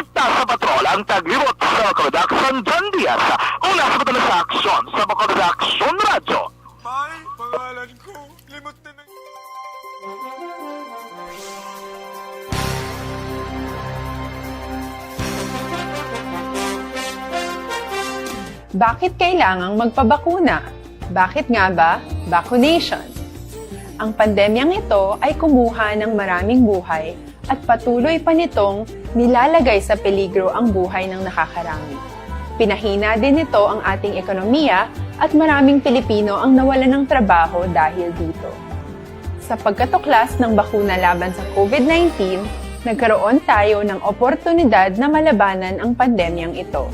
Ta sa patrol ang taglibot sa Production John Diaz. Una sa pagdala sa aksyon sa Bacolod Aksyon Radyo. May pangalan ko. Limot na ng Bakit kailangang magpabakuna? Bakit nga ba vaccination? Ang pandemyang ito ay kumuha ng maraming buhay at patuloy pa nitong nilalagay sa peligro ang buhay ng nakakarami. Pinahina din nito ang ating ekonomiya at maraming Pilipino ang nawalan ng trabaho dahil dito. Sa pagkatuklas ng bakuna laban sa covid nineteen, nagkaroon tayo ng oportunidad na malabanan ang pandemyang ito.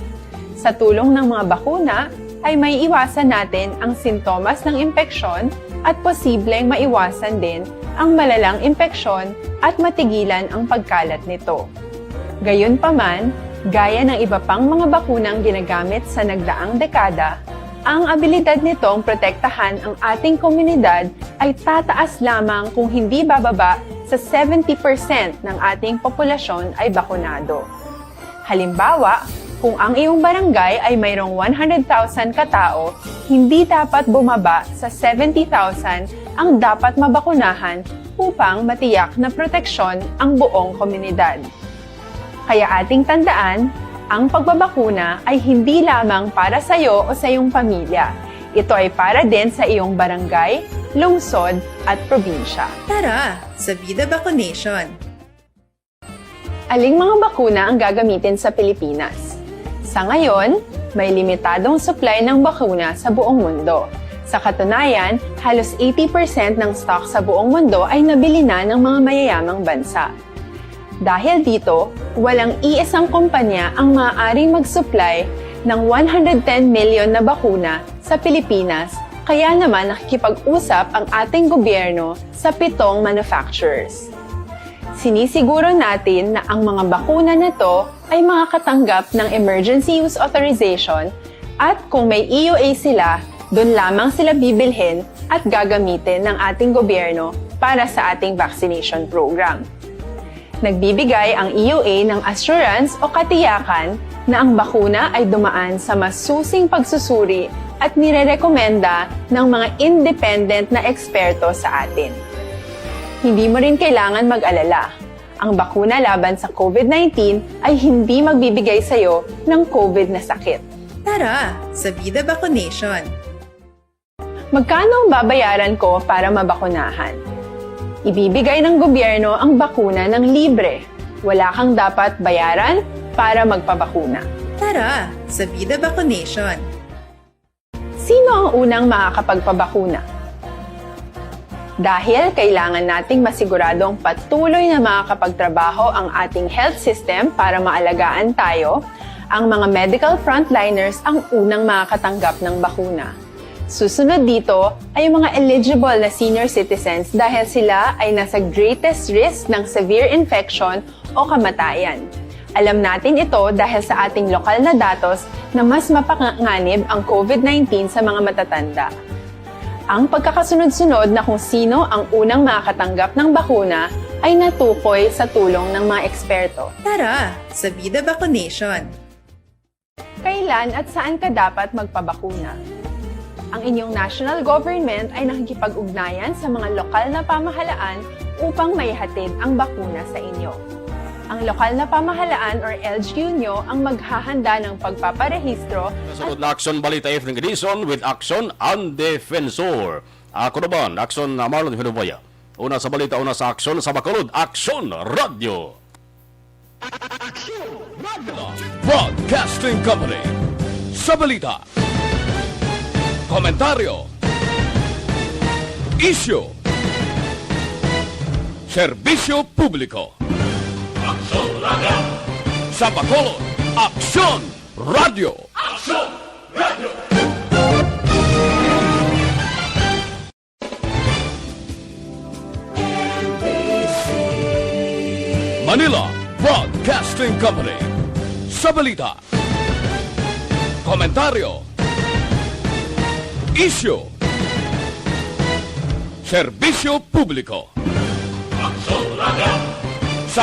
Sa tulong ng mga bakuna, ay maiiwasan natin ang sintomas ng impeksyon at posibleng maiwasan din ang malalang impeksyon at matigilan ang pagkalat nito. Gayunpaman, gaya ng iba pang mga bakunang ginagamit sa nagdaang dekada, ang abilidad nitong protektahan ang ating komunidad ay tataas lamang kung hindi bababa sa seventy percent ng ating populasyon ay bakunado. Halimbawa, kung ang iyong barangay ay mayroong one hundred thousand ka tawo, hindi dapat bumaba sa seventy thousand ang dapat mabakunahan upang matiyak na proteksyon ang buong komunidad. Kaya ating tandaan, ang pagbabakuna ay hindi lamang para sa iyo o sa iyong pamilya. Ito ay para din sa iyong barangay, lungsod, at probinsya. Tara, sa Vida Vaccination! Aling mga bakuna ang gagamitin sa Pilipinas? Sa ngayon, may limitadong supply ng bakuna sa buong mundo. Sa katunayan, halos eighty percent ng stock sa buong mundo ay nabili na ng mga mayayamang bansa. Dahil dito, walang iisang kumpanya ang maaaring mag-supply ng one hundred ten million na bakuna sa Pilipinas, kaya naman nakikipag-usap ang ating gobyerno sa pitong manufacturers. Sinisiguro natin na ang mga bakuna na to ay makakatanggap ng emergency use authorization at kung may E U A sila, doon lamang sila bibilhin at gagamitin ng ating gobyerno para sa ating vaccination program. Nagbibigay ang E U A ng assurance o katiyakan na ang bakuna ay dumaan sa masusing pagsusuri at nirerekomenda ng mga independent na eksperto sa atin. Hindi mo rin kailangan mag-alala. Ang bakuna laban sa covid nineteen ay hindi magbibigay sa iyo ng covid na sakit. Tara, sa Vida Vaccination! Magkano ang babayaran ko para mabakunahan? Ibibigay ng gobyerno ang bakuna ng libre. Wala kang dapat bayaran para magpabakuna. Tara, sa Vida Vaccination! Sino ang unang makakapagpabakuna? Dahil kailangan nating masiguradong patuloy na makakapagtrabaho ang ating health system para maalagaan tayo, ang mga medical frontliners ang unang makakatanggap ng bakuna. Susunod dito ay ang mga eligible na senior citizens dahil sila ay nasa greatest risk ng severe infection o kamatayan. Alam natin ito dahil sa ating lokal na datos na mas mapanganib ang COVID nineteen sa mga matatanda. Ang pagkakasunod-sunod na kung sino ang unang makakatanggap ng bakuna ay natukoy sa tulong ng mga eksperto. Tara, sa Bida Vaccination! Kailan at saan ka dapat magpabakuna? Ang inyong national government ay nakikipag-ugnayan sa mga lokal na pamahalaan upang maihatid ang bakuna sa inyo. Ang lokal na pamahalaan or L G U nyo ang maghahanda ng pagpaparehistro. Kasunod na Aksyon Balita Evening Edition with Aksyon ang Defensor. Ako naman, Aksyon, uh, Marlon Hinuboya. Una sa balita, una sa aksyon, sa Bacolod, Aksyon Radyo. Broadcasting Company. Sa balita, komentaryo, isyu, serbisyo publiko. Aksyon Radyo. Sa Bacolod, Aksyon Radyo. Aksyon Radyo. Manila Broadcasting Company. Sa balita, komentaryo, isyu, serbisyo publiko. Aksyon Radyo.